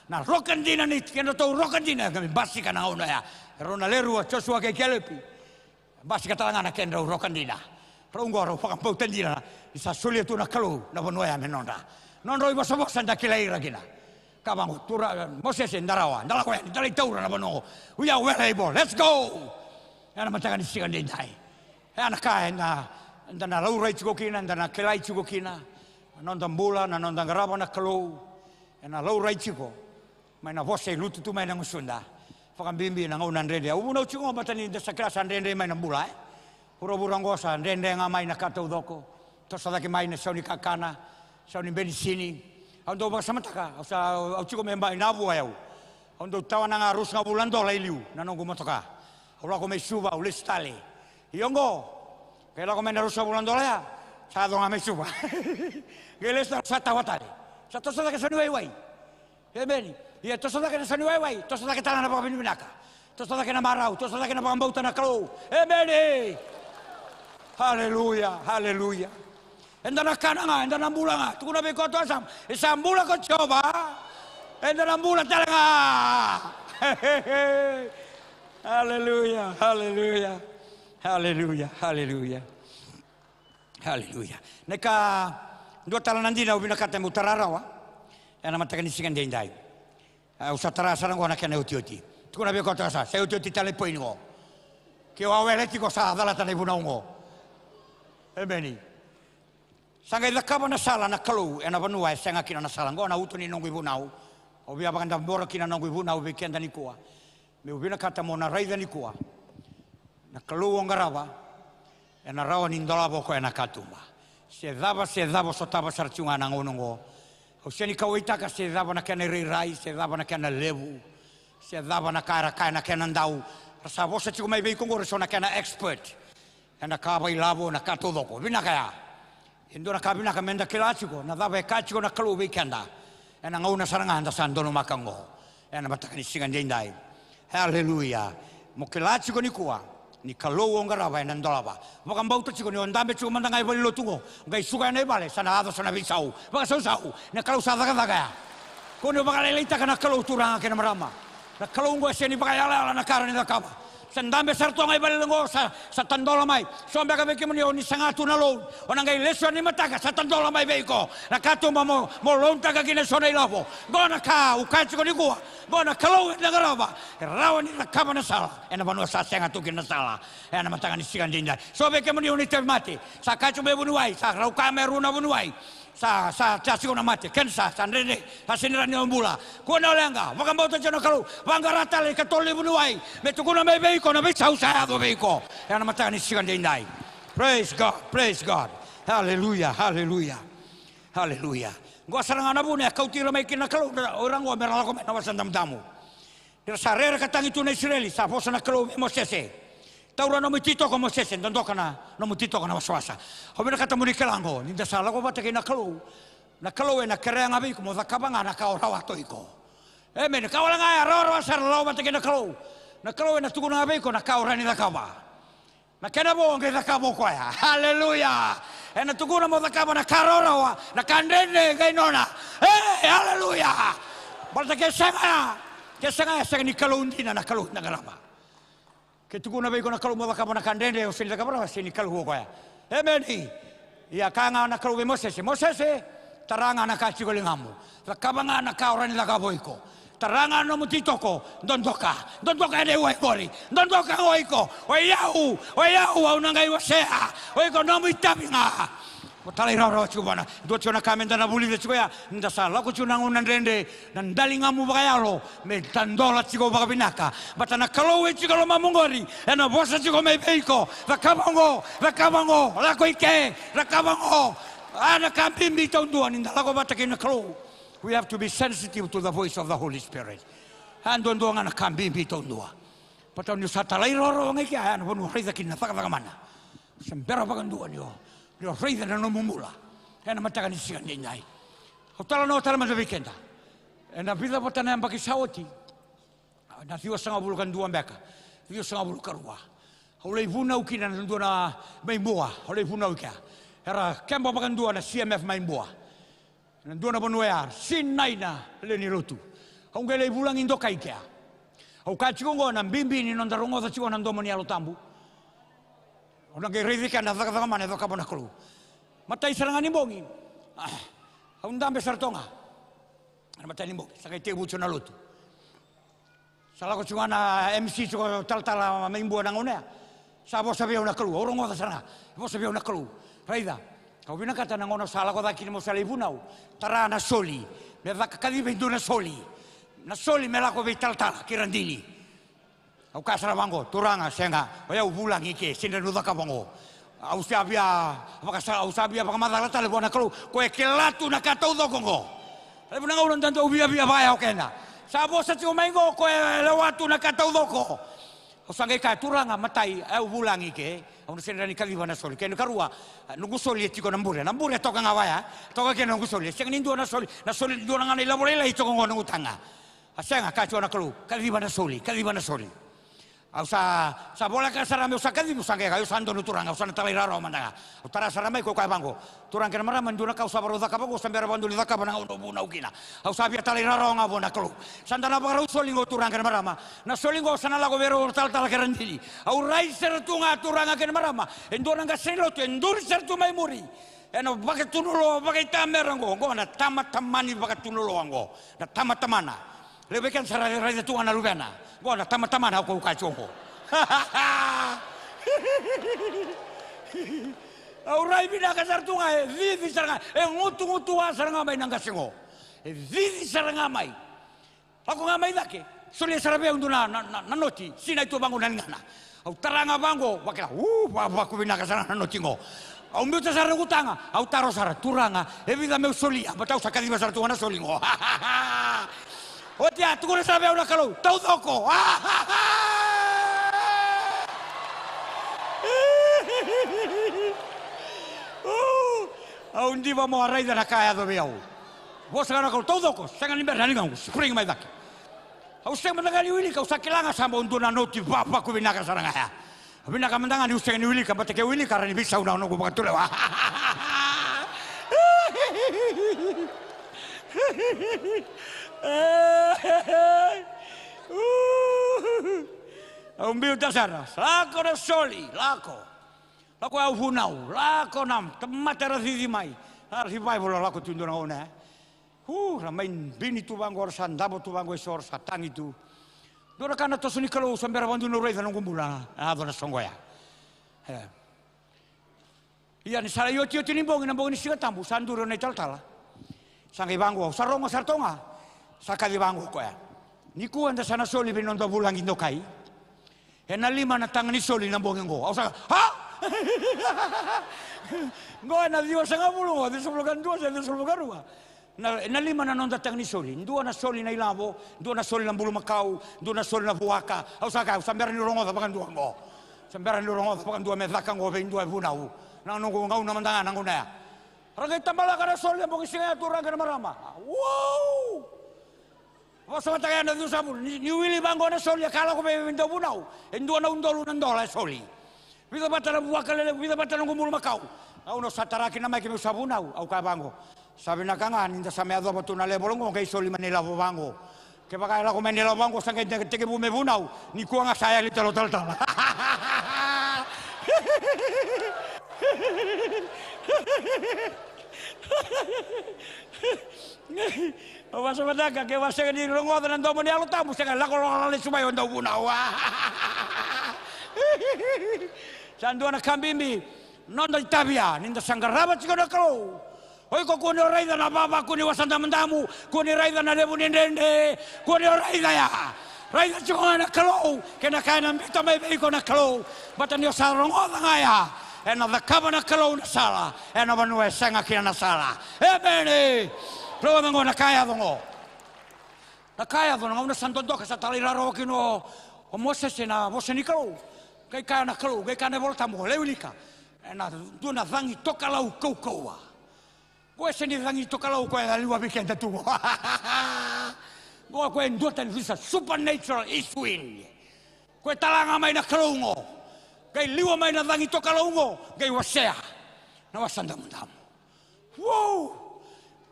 Na roka dina ni kedratou roka dina, ka me basika na gauna oya. Erau na lewe rua, Josua kei Kelepi. Basika tale ga na kedrau roka dina. Rau oqo rau vakabauta dina ni sa solia tu na Kalou na vanua oya me nodra. Nodrau ivosavosa da kilai ira kina. Ka vaqo, tura, Mosese, da rawa, da lako yani, da lai taura na vanua oqo. We are well able. Let's go. Ena mataka ni siga edaidai. Ena ka eda, eda na laurai tiko kina, eda na kilai tiko kina. Na noda bula, na noda qarava na Kalou. Ena laurai tiko mai na vosa e lutu tu mai na gusuda. Vakabibi na gauna dredre. Au vunau tiko ga baleta ni da sa kila sa dredre mai na bula, e. Vuravura oqo sa dredre ga mai na ka taucoko. Toso cake mai na sau ni kakana, sau ni benisini. Au dau vakasamataka, au sa, au tiko me bai na vua yau. Au dau tawana ga ruasagavulu na dola i liu na noqu motoka. Au lako mai Suva, au lesu tale. Ia oqo, qai lako mai na ruasagavulu na dola ya, sa yaco ga mai Suva. Qai lesu tale, sa tawa tale. Sa toso cake sau ni waiwai. Emeni. Ia toso cake na sau ni waiwai, toso cake tale na vakavinavinaka. Toso cake na marau, toso cake na vakabauta na Kalou. Emeni. Haleluya, haleluya. Eda na kana ga, eda na bula ga. Tukuna vei koya tou a sa, e sa bula ko Jiova. Eda na bula tale ga. Haleluya, haleluya. Haleluya, haleluya. Haleluya. Na ka dua tale na dina au vinakata meu tara rawa ena mataka ni siga edaidai. Au sa tara sara oqo na kena iotioti. Tukuna vei koya tou a sa, sa iotioti tale na poini oqo. Ke o a wele tiko sa calata na ivunau oqo. Emeni. Sa qai cakava na sala na Kalou ena vanua e sega kina na sala. Oqo na uto ni noqu ivunau. Au via vakadabora kina na noqu ivunau vei keda nikua. Meu vinakata mo na raica nikua. Na Kalou o qarava, ena rawa ni dolava o koya na katuba. Se cava, se cava o sotava sara tiko ga na gauna oqo. Au sega ni kauwaitaka se cava na kena irairai, se cava na kena levu, se cava na ka era kaya na kena dau. Ra sa vosa tiko mai vei iko oqori eso na kena expert ena ka vakailavo, na ka taucoko. Vinaka ya. E dua na ka vinaka meda kila tiko na cava e kaya tiko na Kalou vei keda ena gauna sara ga eda sa donumaka oqo ena mataka ni siga daidai. Haleluya. Mo kila tiko nikua ni Kalou o qarava ena dolava. Vakabauta tiko ni o dabe tiko mada ga e valenilotu oqo, qai suka yani i vale, sa na yaco eso na veisau. Vakasausau, na Kalou sa cakacaka ya. Kua ni o vakalailaitaka na Kalou, turaga kei na marama. Na Kalou oqo e sega ni vakayalayala na ka e rawa ni cakava. Sa dabe sara tu ga i vale oqo, sa, sa tadola mai. So beka vei kemuni o ni saga tu na loan, o na qai lesu yani mataka, sa tadola mai vei iko na katuba mo, mo loantaka kina eso na ilavo. Qo na ka au kaya tiko nikua. Qo na Kalou ena qarava. E rawa ni cakava na sala ena vanua sa sega tu kina na sala ena mataka ni siga daidai. So vei kemuni o ni tauvimate, sa kaya tiko mai vuniwai, sa rau kaya mai rua na vuniwai. Sa, sa, sa tiko na mate, cancer, sa dredre, sa sega ni rawa ni o bula. Kua ni o leqa, vakabauta tiko na Kalou, vaqara tale ikatolu ni vuniwai me tukuna mai vei iko na veisau sa yaco vei iko ena mataka ni siga daidai. Praise God, praise God. Haleluya, haleluya, haleluya. Qo sara ga na vuna e kauti ira mai kina na Kalou, o ira qo me ra lako mai na Wasa Damudamu. Ni ra sa rere ka tagi tu na Isireli, sa vosa na Kalou vei Mosese. Taura nomu ititoko Mosese, dodoka na nomu ititoko na wasawasa. Au vinakata mo ni kila qo, ni da sa lako vata kei na Kalou, na Kalou ena kerea ga vei iko mo cakava ga na ka o rawa tu iko. Emeni. Ka wale ga e rawarawa sara lako vata kei na Kalou. Na Kalou ena tukuna ga vei iko na ka o rawa ni cakava. Na kena vo qai cakava o koya. Haleluya. Ena tukuna mo cakava na ka rawarawa, na ka dredre qai nona. E, haleluya. Baleta ke sega ya, ke sega ya, sega ni Kalou dina na Kalou eda qarava. Ke tukuna vei iko na Kalou mo cakava na ka dredre, o sega ni cakava rawa, sega ni Kalou o koya. Emeni. Ia kaya ga na Kalou vei Mosese, Mosese, tara ga na ka tiko e ligamu. Cakava ga na ka o rawa ni cakava o iko. Tara ga nomu ititoko, dodoka. Dodoka ena iwai qori. Dodoka o iko. O i au, o i au, au na qai wasea. O iko nomu itavi ga. Mo talairawarawa tiko vua na, dua tiko na ka meda na vulica tiko ya, da sa lako tiko na gauna dredre, na daligamu vakayalo me tadola tiko vakavinaka. Baleta na Kalou e tiko e lomamu qori, ena vosa tiko mai vei iko. Cakava qo, cakava qo, lako i ke, cakava qo. A, na ka bibi taudua ni da lako vata kei na Kalou. We have to be sensitive to the voice of the Holy Spirit. A, duadua ga na ka bibi taudua. Baleta ni o sa talairawarawa ga i ke, a, na vanua o raica kina na cakacaka mana. Se bera vakadua ni o, ni o raica na nomu bula ena mataka ni siga daidai. Au talanoa tale mada vei keda. Ena vica vata na yabaki sa oti, na ciwasagavulu ka dua beka, ciwasagavulu ka rua. Au lai vunau kina na dua na, mai Bua, au lai vunau i kea. Era keba vakadua na C M F mai Bua. Na dua na vanua ya, sinai na lewe ni lotu. Au qai lai vulagi dokai kea. Au kaya tiko oqo na bibi ni noda rogoca tiko na domo ni Yalo Tabu. O na qai raici kea na cakacaka mana e cakava na Kalou. Matai sara ga ni bogi. Ah, au dabe sara toga. Na matai ni bogi, sa qai tekivu tiko na lotu. Sa lako tiko ga na M C tiko talatala mai Bua na gauna ya. Sa vosa vei au na Kalou, au rogoca sara ga. Vosa vei au na Kalou. Raica, au vinakata na gauna sa lako cake kina mo sa lai vunau, tara na soli. Me caka, kaciva e dua na soli. Na soli me lako vei talatala kei Radini. Au kaya sara vaqo, Turaga, sega, o yau vulagi ke, sega ni dredre au cakava oqo. Au sa via vakasa, au sa via vakamacala tale vua na Kalou, ko e kila tu na ka taucoko oqo. Levu na gauna da dau viavia vaya o keda. Sa vosa tiko mai oqo, ko e lewa tu na ka taucoko. Au sa qai kaya, Turaga, matai, au vulagi ke, au na sega ni kaciva na soli. Kena karua, noqu soli e tiko na bure. Na bure e toka ga vaya, toka kina noqu soli. Sega ni dua na soli, na soli dua na ga na ilavo lailai toka oqo noqu taga. A sega, kaya tiko na Kalou, kaciva na soli, kaciva na soli. Au sa, sa voleka sara meu sa kacivi, au sa qai kaya, au sa donu Turaga, au sa na talairawarawa mada ga. Au tara sara mai, ko koya vaqo, Turaga kei na marama, dua na ka au sa varau cakava oqo, au sa bera vakadua ni cakava na gauna au vunau kina. Au sa via talairawarawa ga vua na Kalou. Sa da na vakarau soli oqo Turaga kei na marama. Na soli oqo sa na lako vei rau talatala kei Radini. Au rai sara tu ga Turaga kei na marama. E dua na qase ni lotu e duri sara tu mai muri. Ena vakatunuloa vakaitamera oqo, oqo na tamatamani vakatunuloa oqo. Na tamatamana. Levu vei keda sa ra-, raica tu ga na luvena. Oqo na tamatamana, o koya au kaya tiko oqo. Au rai vinaka sara tu ga, e cici sara ga, e gutugutua sara ga mai na qase oqo. E cici sara ga mai. Lako ga mai cake. Solia sara vei au dua na, na, na, na noti, sinai tu vaqo na ligana. Au tara ga vaqo, vakila, u, vavaku vinaka sara na noti qo. Au biuta sara noqu taga, au taro sara, Turaga, e vica meu solia, baleta au sa kaciva sara tu ga na soli qo. Oti ya, tukuna sara vei au na Kalou, taucoko. U, au diva mo a raica na ka e yaco vei au. Vosa ga na Kalou, taucoko, sega ni bera na ligaqu, spring mai cake. Au sega mada ga ni wilika, au sa kila ga sa bau dua na noti vavaku vinaka sara ga ya. Vinaka mada ga niu sega ni wilika, baleta ke wilika, rawa ni veisau na noqu vakatulewa. Au biuta sara, lako na soli, lako. Lako au vunau, lako na tamata era cici mai. A revival lako tu dua na gauna, e. U, ra mai bini tu vaqo, ra sa davo tu vaqo eso, ra sa tagi tu. Dua na ka na toso ni Kalou, sa bera vakadua niu raica noqu bula, na yaco na soqo ya. E. Ia ni sa lai otioti ni bogi, na bogi ni Siga Tabu, sa duri au na italatala. Sa qai vaqo, au sa rogo sara toga. Sa kaci vaqo o koya. Nikua eda sa na soli vei noda vulagi dokai. Ena lima na taga ni soli na bogi qo. Au sa, ha? Qo ena ciwasagavulu qo, ciwasagavulu ka dua se ciwasagavulu ka rua. Na, ena lima na noda taga ni soli. Dua na soli na ilavo, dua na soli na bulumakau, dua na soli na vuaka. Au sa kaya, au sa bera ni rogoca vakadua qo. Sa bera ni rogoca vakadua me caka qo vei dua e vunau. Na noqu gauna mada ga na gauna ya. Ra qai tabalaka na soli na bogi siga ya, turaga kei na marama. Wow! Vosa vata kaya na ciwasagavulu, ni, ni wili vaqo na soli, e ka lako vei, vei dau vunau. E dua na udolu na dola e soli. Vica vata na vuaka lelevu, vica vata na noqu bulumakau. Au na sa tara kina mai keimami sa vunau, au kaya vaqo. Sa vinaka ga ni da sa mai yacova tu na level qo, qai soli mai na ilavo vaqo. Kevaka e lako mai na ilavo vaqo, sa qai tekivu me vunau. Nikua ga sa yali tale o talatala. Au vasa mataka, ke wa sega ni rogoca na domo ni Yalo Tabu, sega, lako loa lesu mai o dau vunau. Sa dua na ka bibi, noda itavi ya, ni da sa qarava tiko na Kalou. O iko kua ni o raica na vavaku ni Wasa Damudamu, kua ni raica na levu ni dredre, kua ni o raica ya. Raica tiko ga na Kalou, kei na ka ena biuta mai vei iko na Kalou. Baleta ni o sa rogoca ga ya, ena cakava na Kalou na sala ena vanua e sega kina na sala. Emeni. Rogoca qo na ka e yaco qo. Na ka e yaco, na gauna sa dodoka, sa talairawarawa kina o, o Mosese na vosa ni Kalou. Qai kaya na Kalou, qai kaya na iVola Tabu, lai wilika. Ena dua na cagi tokalau kaukauwa. Qo e sega ni cagi tokalau, qo e liwa vei keda tu qo. Qo, qo e duatani, this is a supernatural east wind. Qo e tala ga mai na Kalou qo. Qai liwa mai na cagi tokalau qo, qai wasea na Wasa Damudamu. Wow!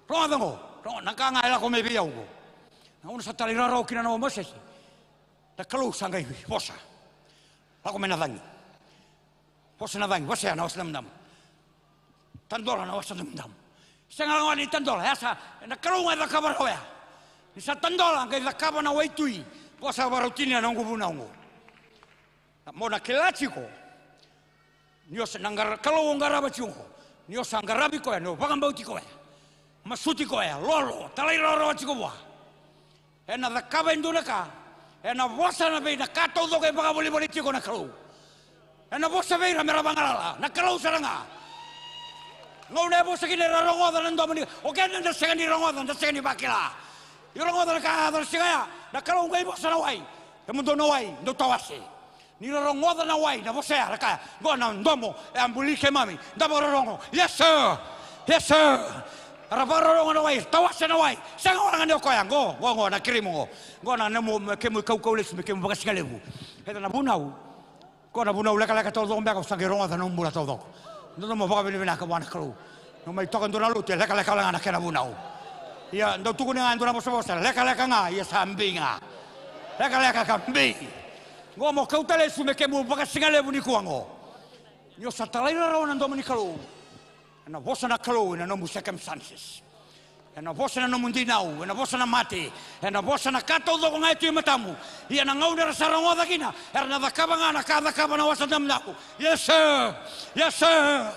Rogoca qo, rogoca na ka ga e lako mai vei au qo. Na gauna sa talairawarawa kina o Mosese, na Kalou sa qai vosa. Lako mai na cagi. Vosa na cagi, wasea na Wasa Damudamu. Tadola na Wasa Damudamu. Sega ga ni tadola, ya sa, na Kalou ga e cakava rawa ya. Ni sa tadola, qai cakava na waitui. Qo sa vakarautaki na noqu vunau qo. Mo na kila tiko. Ni o sa na qara-, Kalou o qarava tiko qo. Ni o sa qaravi koya, ni o vakabauti koya. Masuti koya, lolo, talairawarawa tiko vua. Ena cakava e dua na ka, ena vosa na vei na ka taucoko e vakavolivoliti iko na Kalou. Ena vosa vei ira mera vagalala, na Kalou sara ga. Gauna e vosa kina era rogoca na domo ni, o keda da sega ni rogoca, da sega ni vakila. Io rogoca na ka e yaco na siga ya, na Kalou qai vosa na wai. Kemudou na wai, dou tawase. Ni ra rogoca na wai, na vosa ya, ra kaya, qo na domo e a buli keimami. Da vakarorogo. Yes, sir. Yes, sir. Ra vakarorogo na wai, tawase na wai. Sega wale ga ni o koya, qo, qo, qo, na kirimu qo. Qo na nomu, me kemu kaukau lesu, me kemu vakasigalevu. Keda na vunau. Qo na vunau lekaleka taucoko beka, au sa qai rogoca na nomu bula taucoko. Dodonu mo vakavinavinaka vua na Kalou. Dou mai toka dua na lotu, e lekaleka wale ga na kena vunau. Ia, dau tukuni ga e dua na vosavosa, lekaleka ga, ia sa bi ga. Lekaleka ka bi. Qo mo kauta lesu me kemu vakasigalevu nikua qo. Ni o sa talairawarawa na domo ni Kalou. Ena vosa na Kalou ena nomu circumstances. Ena vosa na nomu dinau, ena vosa na mate, ena vosa na ka taucoko ga e tu e matamu. Ia na gauna era sa rogoca kina, era na cakava ga na ka cakava na Wasa Damudamu. Yes, sir. Yes, sir.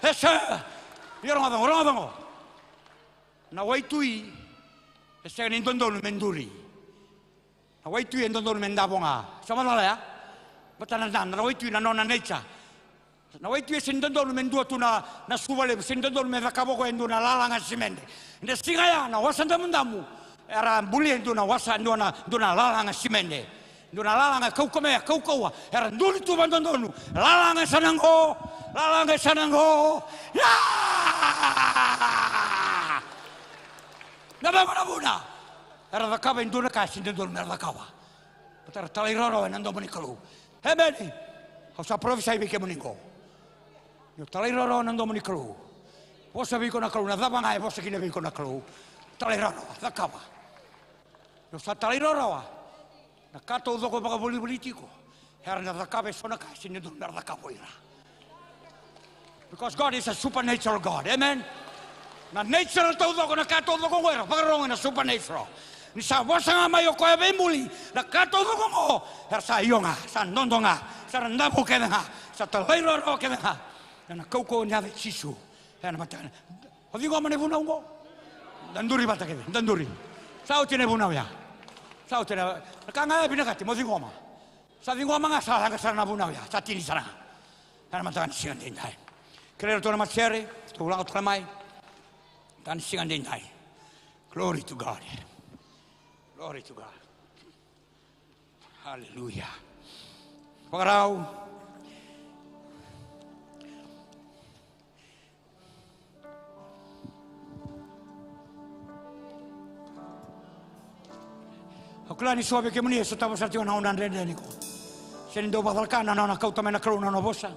Yes, sir. Ia rogoca qo, rogoca qo. Na waitui e sega ni dodonu me duri. Na waitui e dodonu me davo ga. Sa macala ya? Baleta na, na, na waitui na nona nature. Na waitui e sega ni dodonu me dua tu na, na suva levu, sega ni dodonu me cakava o koya e dua na lalaga simede. Ena siga ya na Wasa Damudamu era bulia e dua na wasa, dua na, dua na lalaga simede. Dua na lalaga kaukamea, kaukauwa, era duri tu vakadodonu. Lalaga e sa na qo, lalaga e sa na qo. Ia! Na cava na vuna? Era cakava e dua na ka e sega ni dodonu me ra cakava. Baleta era talairawarawa ena domo ni Kalou. Emeni. Au sa parofisai vei kemuni qo. Ni o talairawarawa na domo ni Kalou. Vosa vei iko na Kalou, na cava ga e vosa kina vei iko na Kalou. Talairawarawa, cakava. Ni o sa talairawarawa, na ka taucoko vakavolivoliti iko, era na cakava e so na ka e sega ni dodonu me ra cakava o ira. Because God is a supernatural God. Amen. Na nature taucoko, na ka taucoko oqo era vakarorogo ena supernatural. Ni sa vosa ga mai o koya veibuli, na ka taucoko oqo era sa io ga, sa dodo ga, sa ra davo kece ga, sa talairawarawa kece ga. Ena kaukauwa ni yaca i Jisu. Ena mataka. O ciqoma na ivunau oqo? Da duri vata kece, da duri. Sa oti na ivunau ya. Sa oti na, na ka ga ya vinakati mo ciqoma. Sa ciqoma ga, sa yaga sara na vunau ya, sa tini sara ga. Ena mataka ni siga daidai. Kerei iratou na matasere, tou lako tale mai. Mataka ni siga daidai. Glory to God. Glory to God. Hallelujah. Vakarau. Au kila ni so vei kemuni e sotava sara tiko na gauna dredre nikua. Se ni dau vakacalaka na nona kauta mai na Kalou na nona vosa.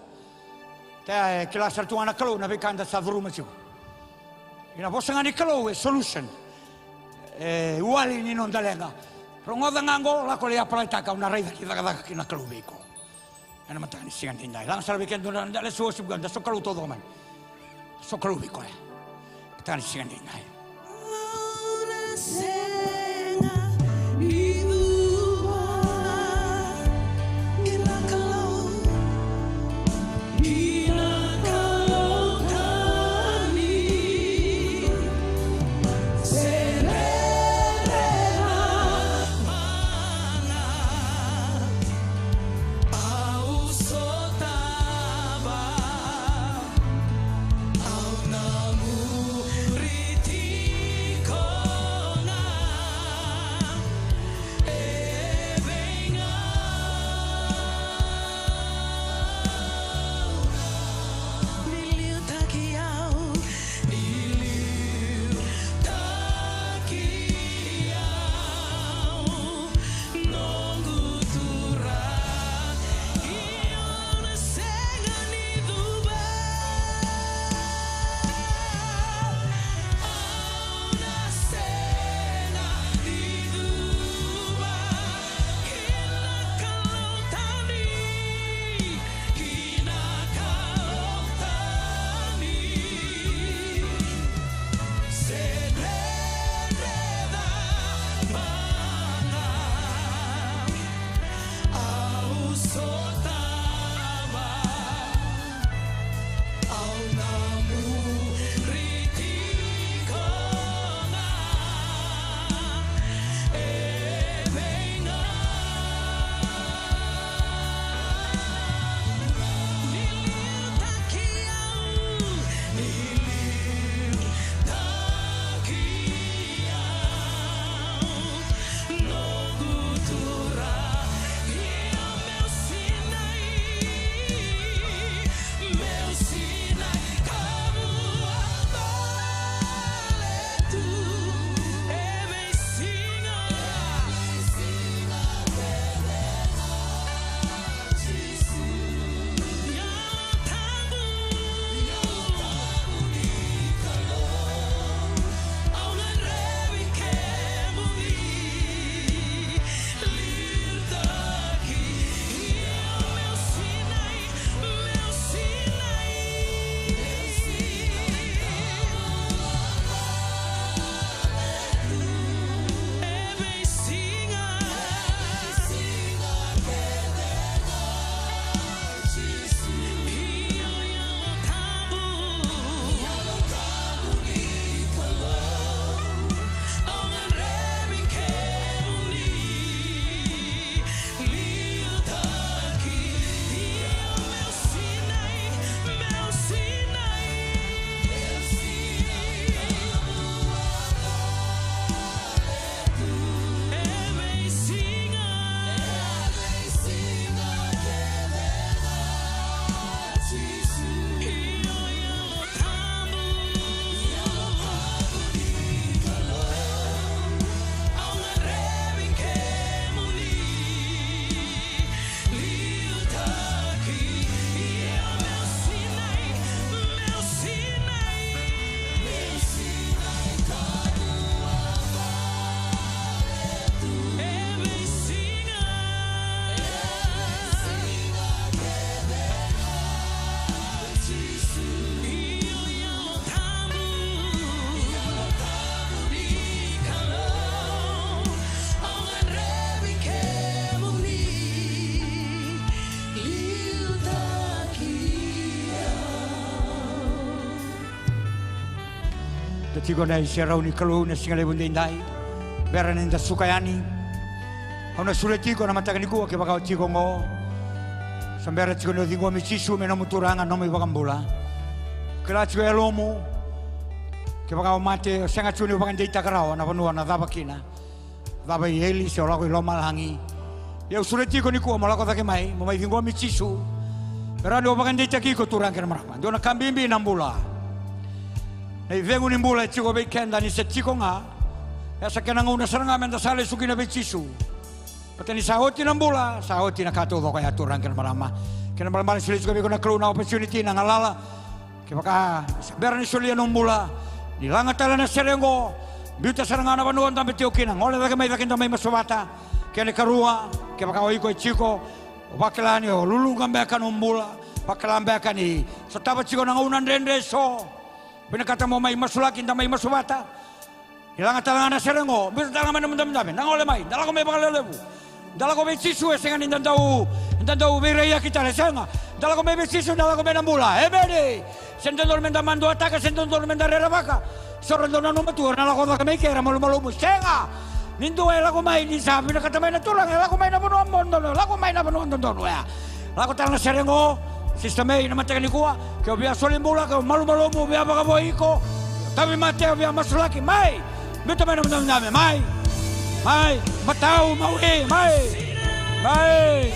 Te kila sara tu ga na Kalou na veika eda sa curuma tiko. Ia na vosa ga ni Kalou e solution. E wali ni noda leqa. Rogoca ga qo, lako lai apalaitaka, au na raica ni cakacaka kina na Kalou vei iko. Ena mataka ni siga daidai. Laga sara vei keda na, na, let's worship God. Da sokalou taucoko mai. Sokalou vei koya. Mataka ni siga daidai. Au na sega ni cuva. Ina Kalou, ina Kalou tani. Serere na mana. Au sotava, au na muri tiko ga. Da tiko na iserau ni Kalou na siga levu daidai. Bera ni da suka yani, au na sureti iko na mataka nikua kevaka o tiko oqo. Sa bera tiko ni o ciqomi Jisu me nomu Turaga, nomu iVakabula. Kila tiko e yalomu, kevaka o mate, o sega tiko ni vakadeitaka rawa na vanua na cava kina. Cava i eli se o lako i lomalagi. Ia au sureti iko nikua mo lako cake mai, mo mai ciqomi Jisu. Me rawa ni o vakadeitaki iko, turaga kei na marama. Dua na ka bibi na bula. Na icegu ni bula e tiko vei keda ni se tiko ga. E sa kena gauna sara ga me da sa lesu kina vei Jisu. Baleta ni sa oti na bula, sa oti na ka taucoko ya, turaga kei na marama. Kena balebale solia tiko vei iko na Kalou na opportunity, na galala. Kevaka sa bera ni solia nomu bula, ni laga tale na sere oqo, biuta sara ga na vanua o dabe tiko kina, gole cake mai cake da mai masuvata. Kena ikarua, kevaka o iko e tiko, o vakila ni o luluqa beka nomu bula, vakila beka ni sotava tiko na gauna dredre eso. Vinakata mo mai masulaki, da mai masuvata. Ni laga tale ga na sere oqo, biuta tale ga mai nomu dabedabe, da gole mai, da lako mai vakalelevu. Da lako vei Jisu, e sega ni da dau, da dau veiraiyaki tale, sega. Da lako mai vei Jisu, da lako mai na bula. Emeni. Se dodonu me da maduataka, se dodonu me da rerevaka. So ra dau nanuma tu era na lako cake mai ke ra malumalumu, sega. Ni dua e lako mai ni sa vinakata mai na Turaga, e lako mai na vanua dodonu, lako mai na vanua dodonu ya. Lako tale na sere oqo, Sister May, na mataka nikua, ke o via soli bula, ke o malumalumu, via vakavoui iko, tauvimate, o via masulaki, mai. Biuta mai na dabedabe, mai. Mai, matau, mawi, mai. Mai.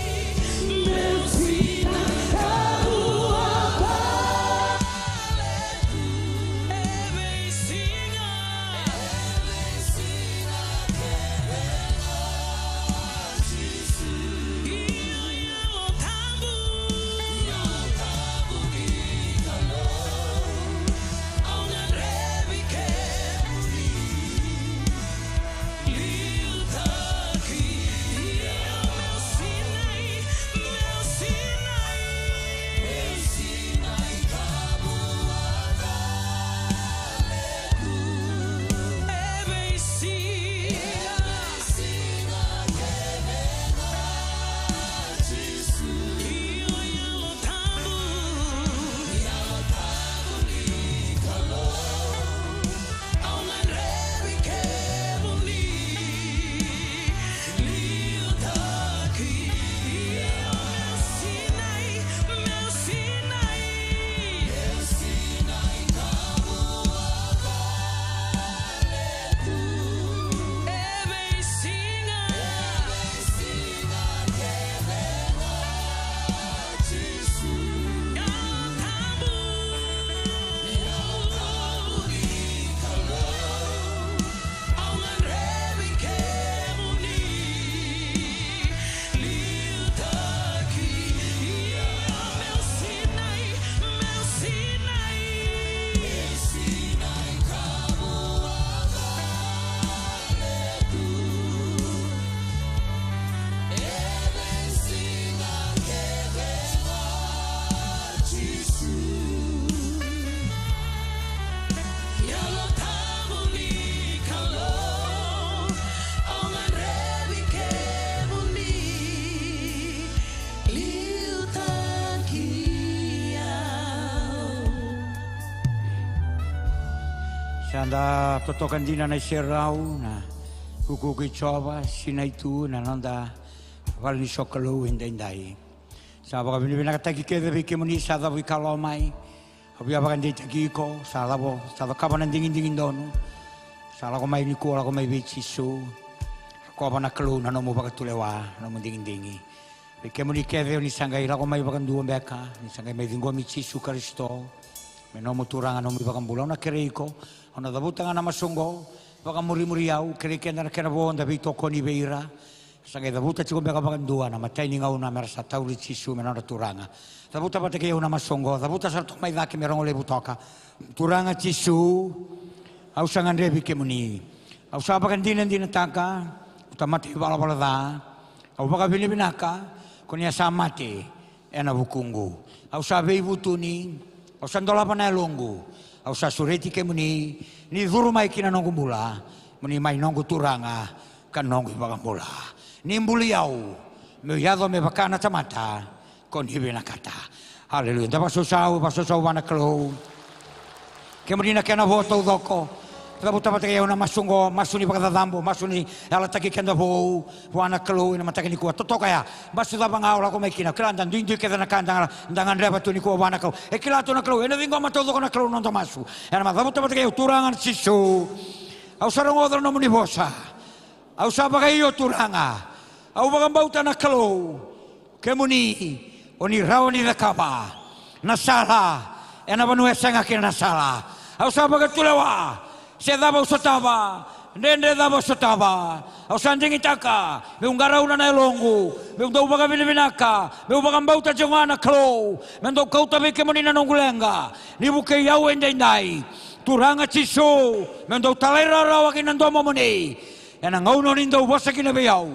Sa da totoka dina na iserau, na ukuuku i Jiova, sinai tu na noda vale ni sokalou edaidai. Sa vakavinavinakataki kece vei kemuni sa cavuikalawa mai. Au via vakadeitaki iko, sa cavo, sa cakava na digidigi donu. Sa lako mai nikua, lako mai vei Jisu. Rokova na Kalou na nomu vakatulewa, na nomu digidigi. Vei kemuni kece o ni sa qai lako mai vakadua beka, ni sa qai mai ciqomi Jisu Karisito me nomu Turaga, nomu iVakabula, au na kerei iko, au na cavuta ga na masu oqo, vakamurimuri au, kerei keda na kena vo da veitokoni vei ira. Sa qai cavuta tiko beka vakadua na imatai ni gauna me ra sa tauri Jisu me nodra Turaga. Cavuta vata kei au na masu oqo, cavuta sara toka mai cake me rogo levu toka. Turaga Jisu, au sa gadrevi kemuni. Au sa vakadinadinataka, au tamata ivalavala ca. Au vakavinavinaka, ko ni a sa mate ena vukuqu. Au sa veivutuni, au sa dolava na yaloqu. Au sa sureti kemuni, ni curu mai ki na noqu bula, mo ni mai noqu Turaga ka noqu iVakabula. Ni buli au, meu yaco me vaka na tamata ko ni vinakata. Aleluya. Da vakasausau, vakasausau vua na Kalou. Kemuni na kena vo taucoko, Cavuta vata kei au na masu oqo, masu ni vakacacabo, masu ni yalataki keda vou vua na Kalou ena mataka nikua. Totoka ya, masu cava ga o lako mai kina. Kila da duidui kece na ka da ga, da gadreva tu nikua vua na Kalou. E kila tu na Kalou, ena ciqoma taucoko na Kalou na noda masu. Ena ma cavuta vata kei au. Turaga na Jisu, au sa rogoca na nomuni vosa. Au sa vakaio, Turaga. Au vakabauta na Kalou, kemuni o ni rawa ni cakava na sala ena vanua e sega kina na sala. Au sa vakatulewa, se cava au sotava, dredre cava au sotava, au sa digitaka meu qarauna na yaloqu, meu dau vakavinavinaka, meu vakabauta tiko ga na Kalou, me dau kauta vei kemuni na noqu leqa ni vukei au edaidai. Turaga Jisu, meu dau talairawarawa ki na domomuni. Ena gauna o ni dau vosa kina vei au,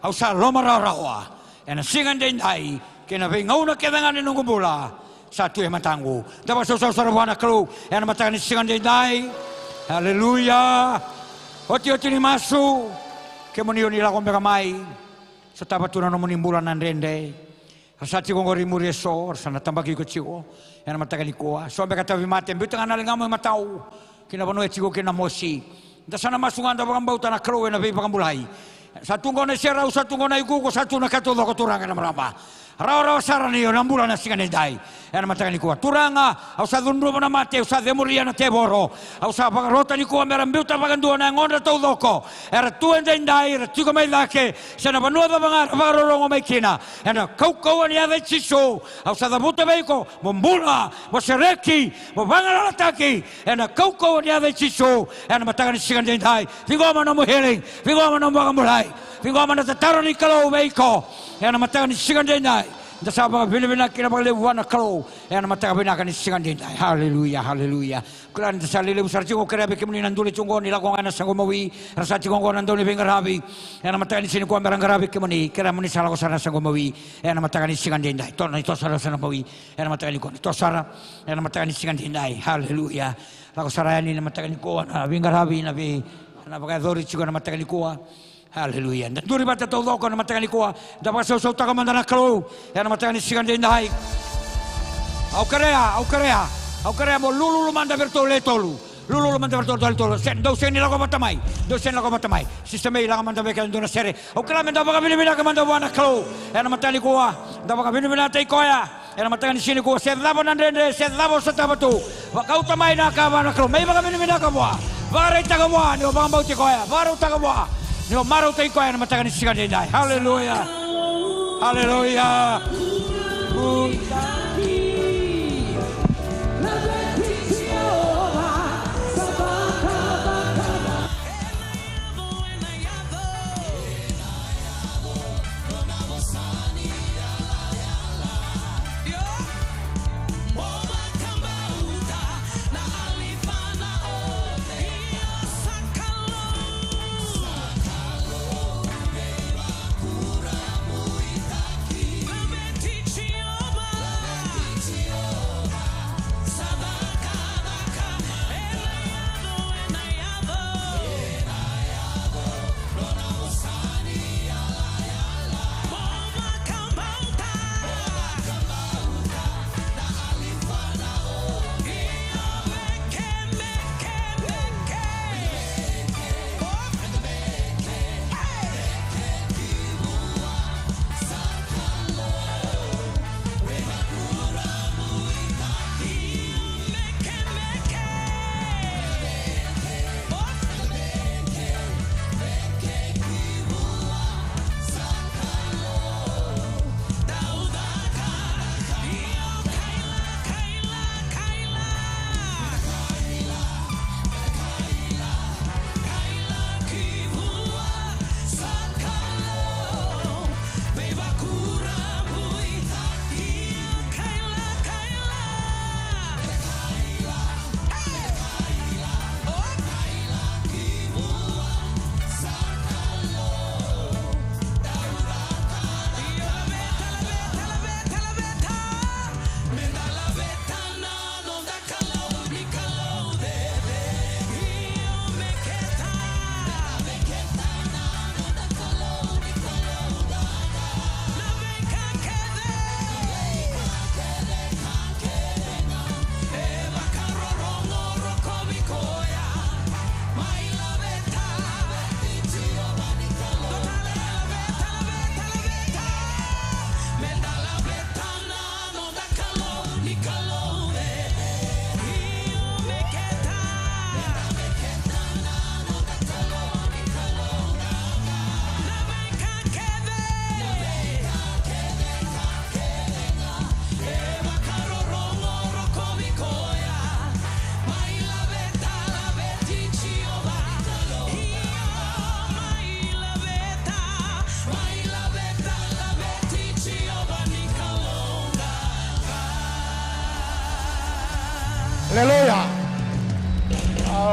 au sa lomarawarawa. Ena siga edaidai kei na veigauna kece ga ni noqu bula, sa tu e mataqu. Da vakasausau sara vua na Kalou ena mataka ni siga edaidai. Aleluya. Otioti ni masu, kemuni o ni lako beka mai, sotava tu na nomuni bula na dredre. Ra sa tiko oqori muri eso, ra sa na tabaki iko tiko ena mataka nikua. So beka tauvimate, biuta ga na ligamu e matau ki na vanua e tiko kina na mosi. Da sa na masu ga, da vakabauta na Kalou ena veivakabulai. Sa tu oqo na iserau, sa tu oqo na iukuuku, sa tu na ka taucoko, Turaga, ena marama. Rawarawa sara ni o na bula na siga nidai ena mataka nikua. Turaga, au sa cudruva na mate, au sa cemuria na tevoro. Au sa vakarota nikua me ra biuta vakadua na yagodra taucoko era tu edaidai, era tiko mai cake, se na vanua cava ga era vakarorogo mai kina. Ena kaukauwa ni yaca i Jisu, au sa cavuta vei iko mo bula, mo sereki, mo vagalalataki. Ena kaukauwa ni yaca i Jisu, ena mataka ni siga edaidai, ciqoma nomu healing, ciqoma nomu vakabulai, ciqoma na tataro ni Kalou vei iko ena mataka ni siga edaidai. Da sa vakavinavinaka kina vakalevu vua na Kalou ena mataka vinaka ni siga edaidai. Haleluya, haleluya. Kila ni da sa lelevu sara tiko, au kerea vei kemuni na dule tiko oqo ni lako ga ena saqu mawi. Era sa tiko oqo na dau ni veiqaravi ena mataka ni siga nikua me ra qaravi kemuni. Kerea mo ni sa lako sara na saqu mawi ena mataka ni siga edaidai. Toso, ni toso sara na saqu mawi ena mataka nikua, ni toso sara ena mataka ni siga edaidai. Haleluya. Lako sara yani ena mataka nikua na veiqaravi, na vei, na vakayacori tiko ena mataka nikua. Haleluya. Da duri vata taucoko ena mataka nikua. Da vakasausautaka mada na Kalou ena mataka ni siga edaidai. Au kerea, au kerea, au kerea mo lululu mada vei iratou le tolu. Lululu mada vei iratou le tolu. Se dou sega ni lako vata mai, dou sega ni lako vata mai. Sister May, lako mada vei keda dua na sere. Au kila me da vakavinavinaka mada vua na Kalou ena mataka nikua. Da vakavinavinakataki koya ena mataka ni siga nikua. Se cava na dredre, se cava o sotava tu, vakauta mai na ka vua na Kalou, me ivakavinavinaka vua. Vakaraitaka vua ni o vakabauti koya, vakarautaka vua ni o marautaki koya ena mataka ni siga edaidai. Haleluya. Haleluya.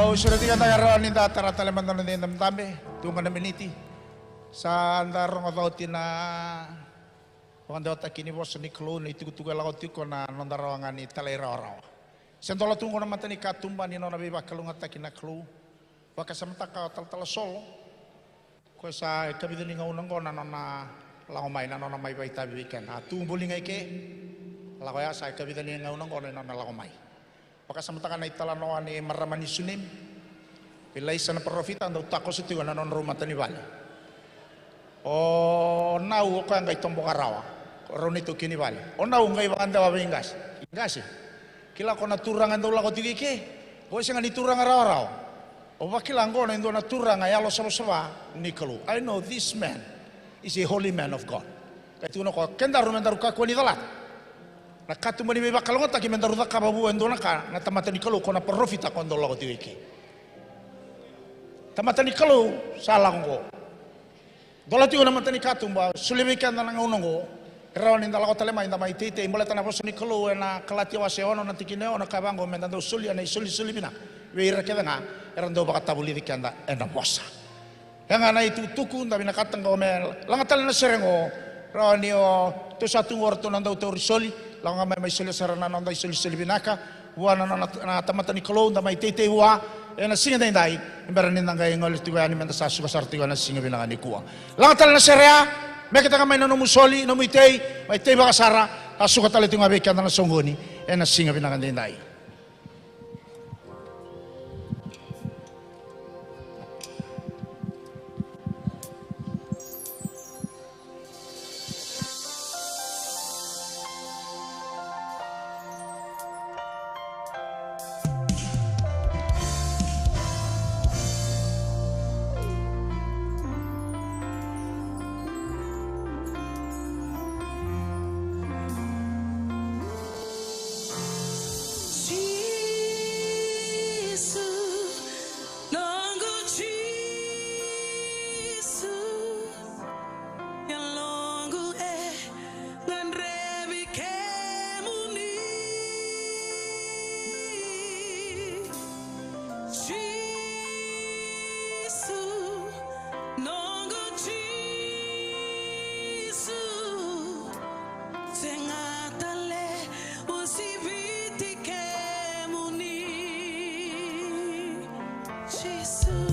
Au sureti keda ka rawa ni da tara tale mada na noda idabedabe, tu ga na miniti. Sa da rogoca oti na vakadewataki ni vosa ni Kalou, na itukutuku e lako tiko, na noda rawa ga ni talairawarawa. Se dola tu qo na matanikatuba ni nona veivakalougatataki na Kalou. Vakasamataka o talatala Solo. Ko sa ikavica ni gauna qo na nona lako mai, na nona mai vakaitavi vei keda. A tu buli ga i ke, lako ya sa ikavica ni gauna qo na nona lako mai. Vakasamataka na italanoa ni marama ni Sunemi. Ilaisa na parofita, dau takoso tiko na nodrau matanivale. O Nau o koya qai toboka rawa, o rau neitou kei ni vale. O Nau qai vakadewa vei qase. Qase, kila ko na turaga e dau lako tiko i ke, ko e sega ni turaga rawarawa. O vakila qo na e dua na turaga yalo savasava ni Kalou. I know this man is a holy man of God. Kai tukuna ko kedaru me daru kakua ni calata na katuba ni veivakalougatataki me daru cakava vua e dua na ka na tamata ni Kalou ko na parofita ko dau lako tiko i ke. Tamata ni Kalou sa lako qo. Dola tiko na matanikatuba, soli vei keda na gauna oqo. E rawa ni da lako tale mai, da mai teitei, baleta na vosa ni Kalou ena Kalatia wase ono na tikina e ono, ka vaqo, me da dau solia na isolisoli vinaka vei ira kece ga era dau vakatavulici keda ena vosa. E ga na itukutuku da vinakata qo me laga tale na sere qo. Rawa ni o tou sa tu qo, ratou na dau tauri soli, lako ga mai, mai solia sara na noda isolisoli vinaka vua na, na, na, na tamata ni Kalou, da mai teitei vua ena siga daidai, e bera ni da qai gole tiko yani me da sa suka sara tiko ena siga vinaka nikua. Laga tale na sere ya, meketa ga mai na nomu soli, nomu itei, mai tei vakasara, ka suka tale tiko ga vei keda na soqoni ena siga vinaka daidai. Jisu, noqu Jisu, yaloqu e gadrevi kemuni. Jisu, noqu Jisu, sega tale uasiviti kemuni. Jisu.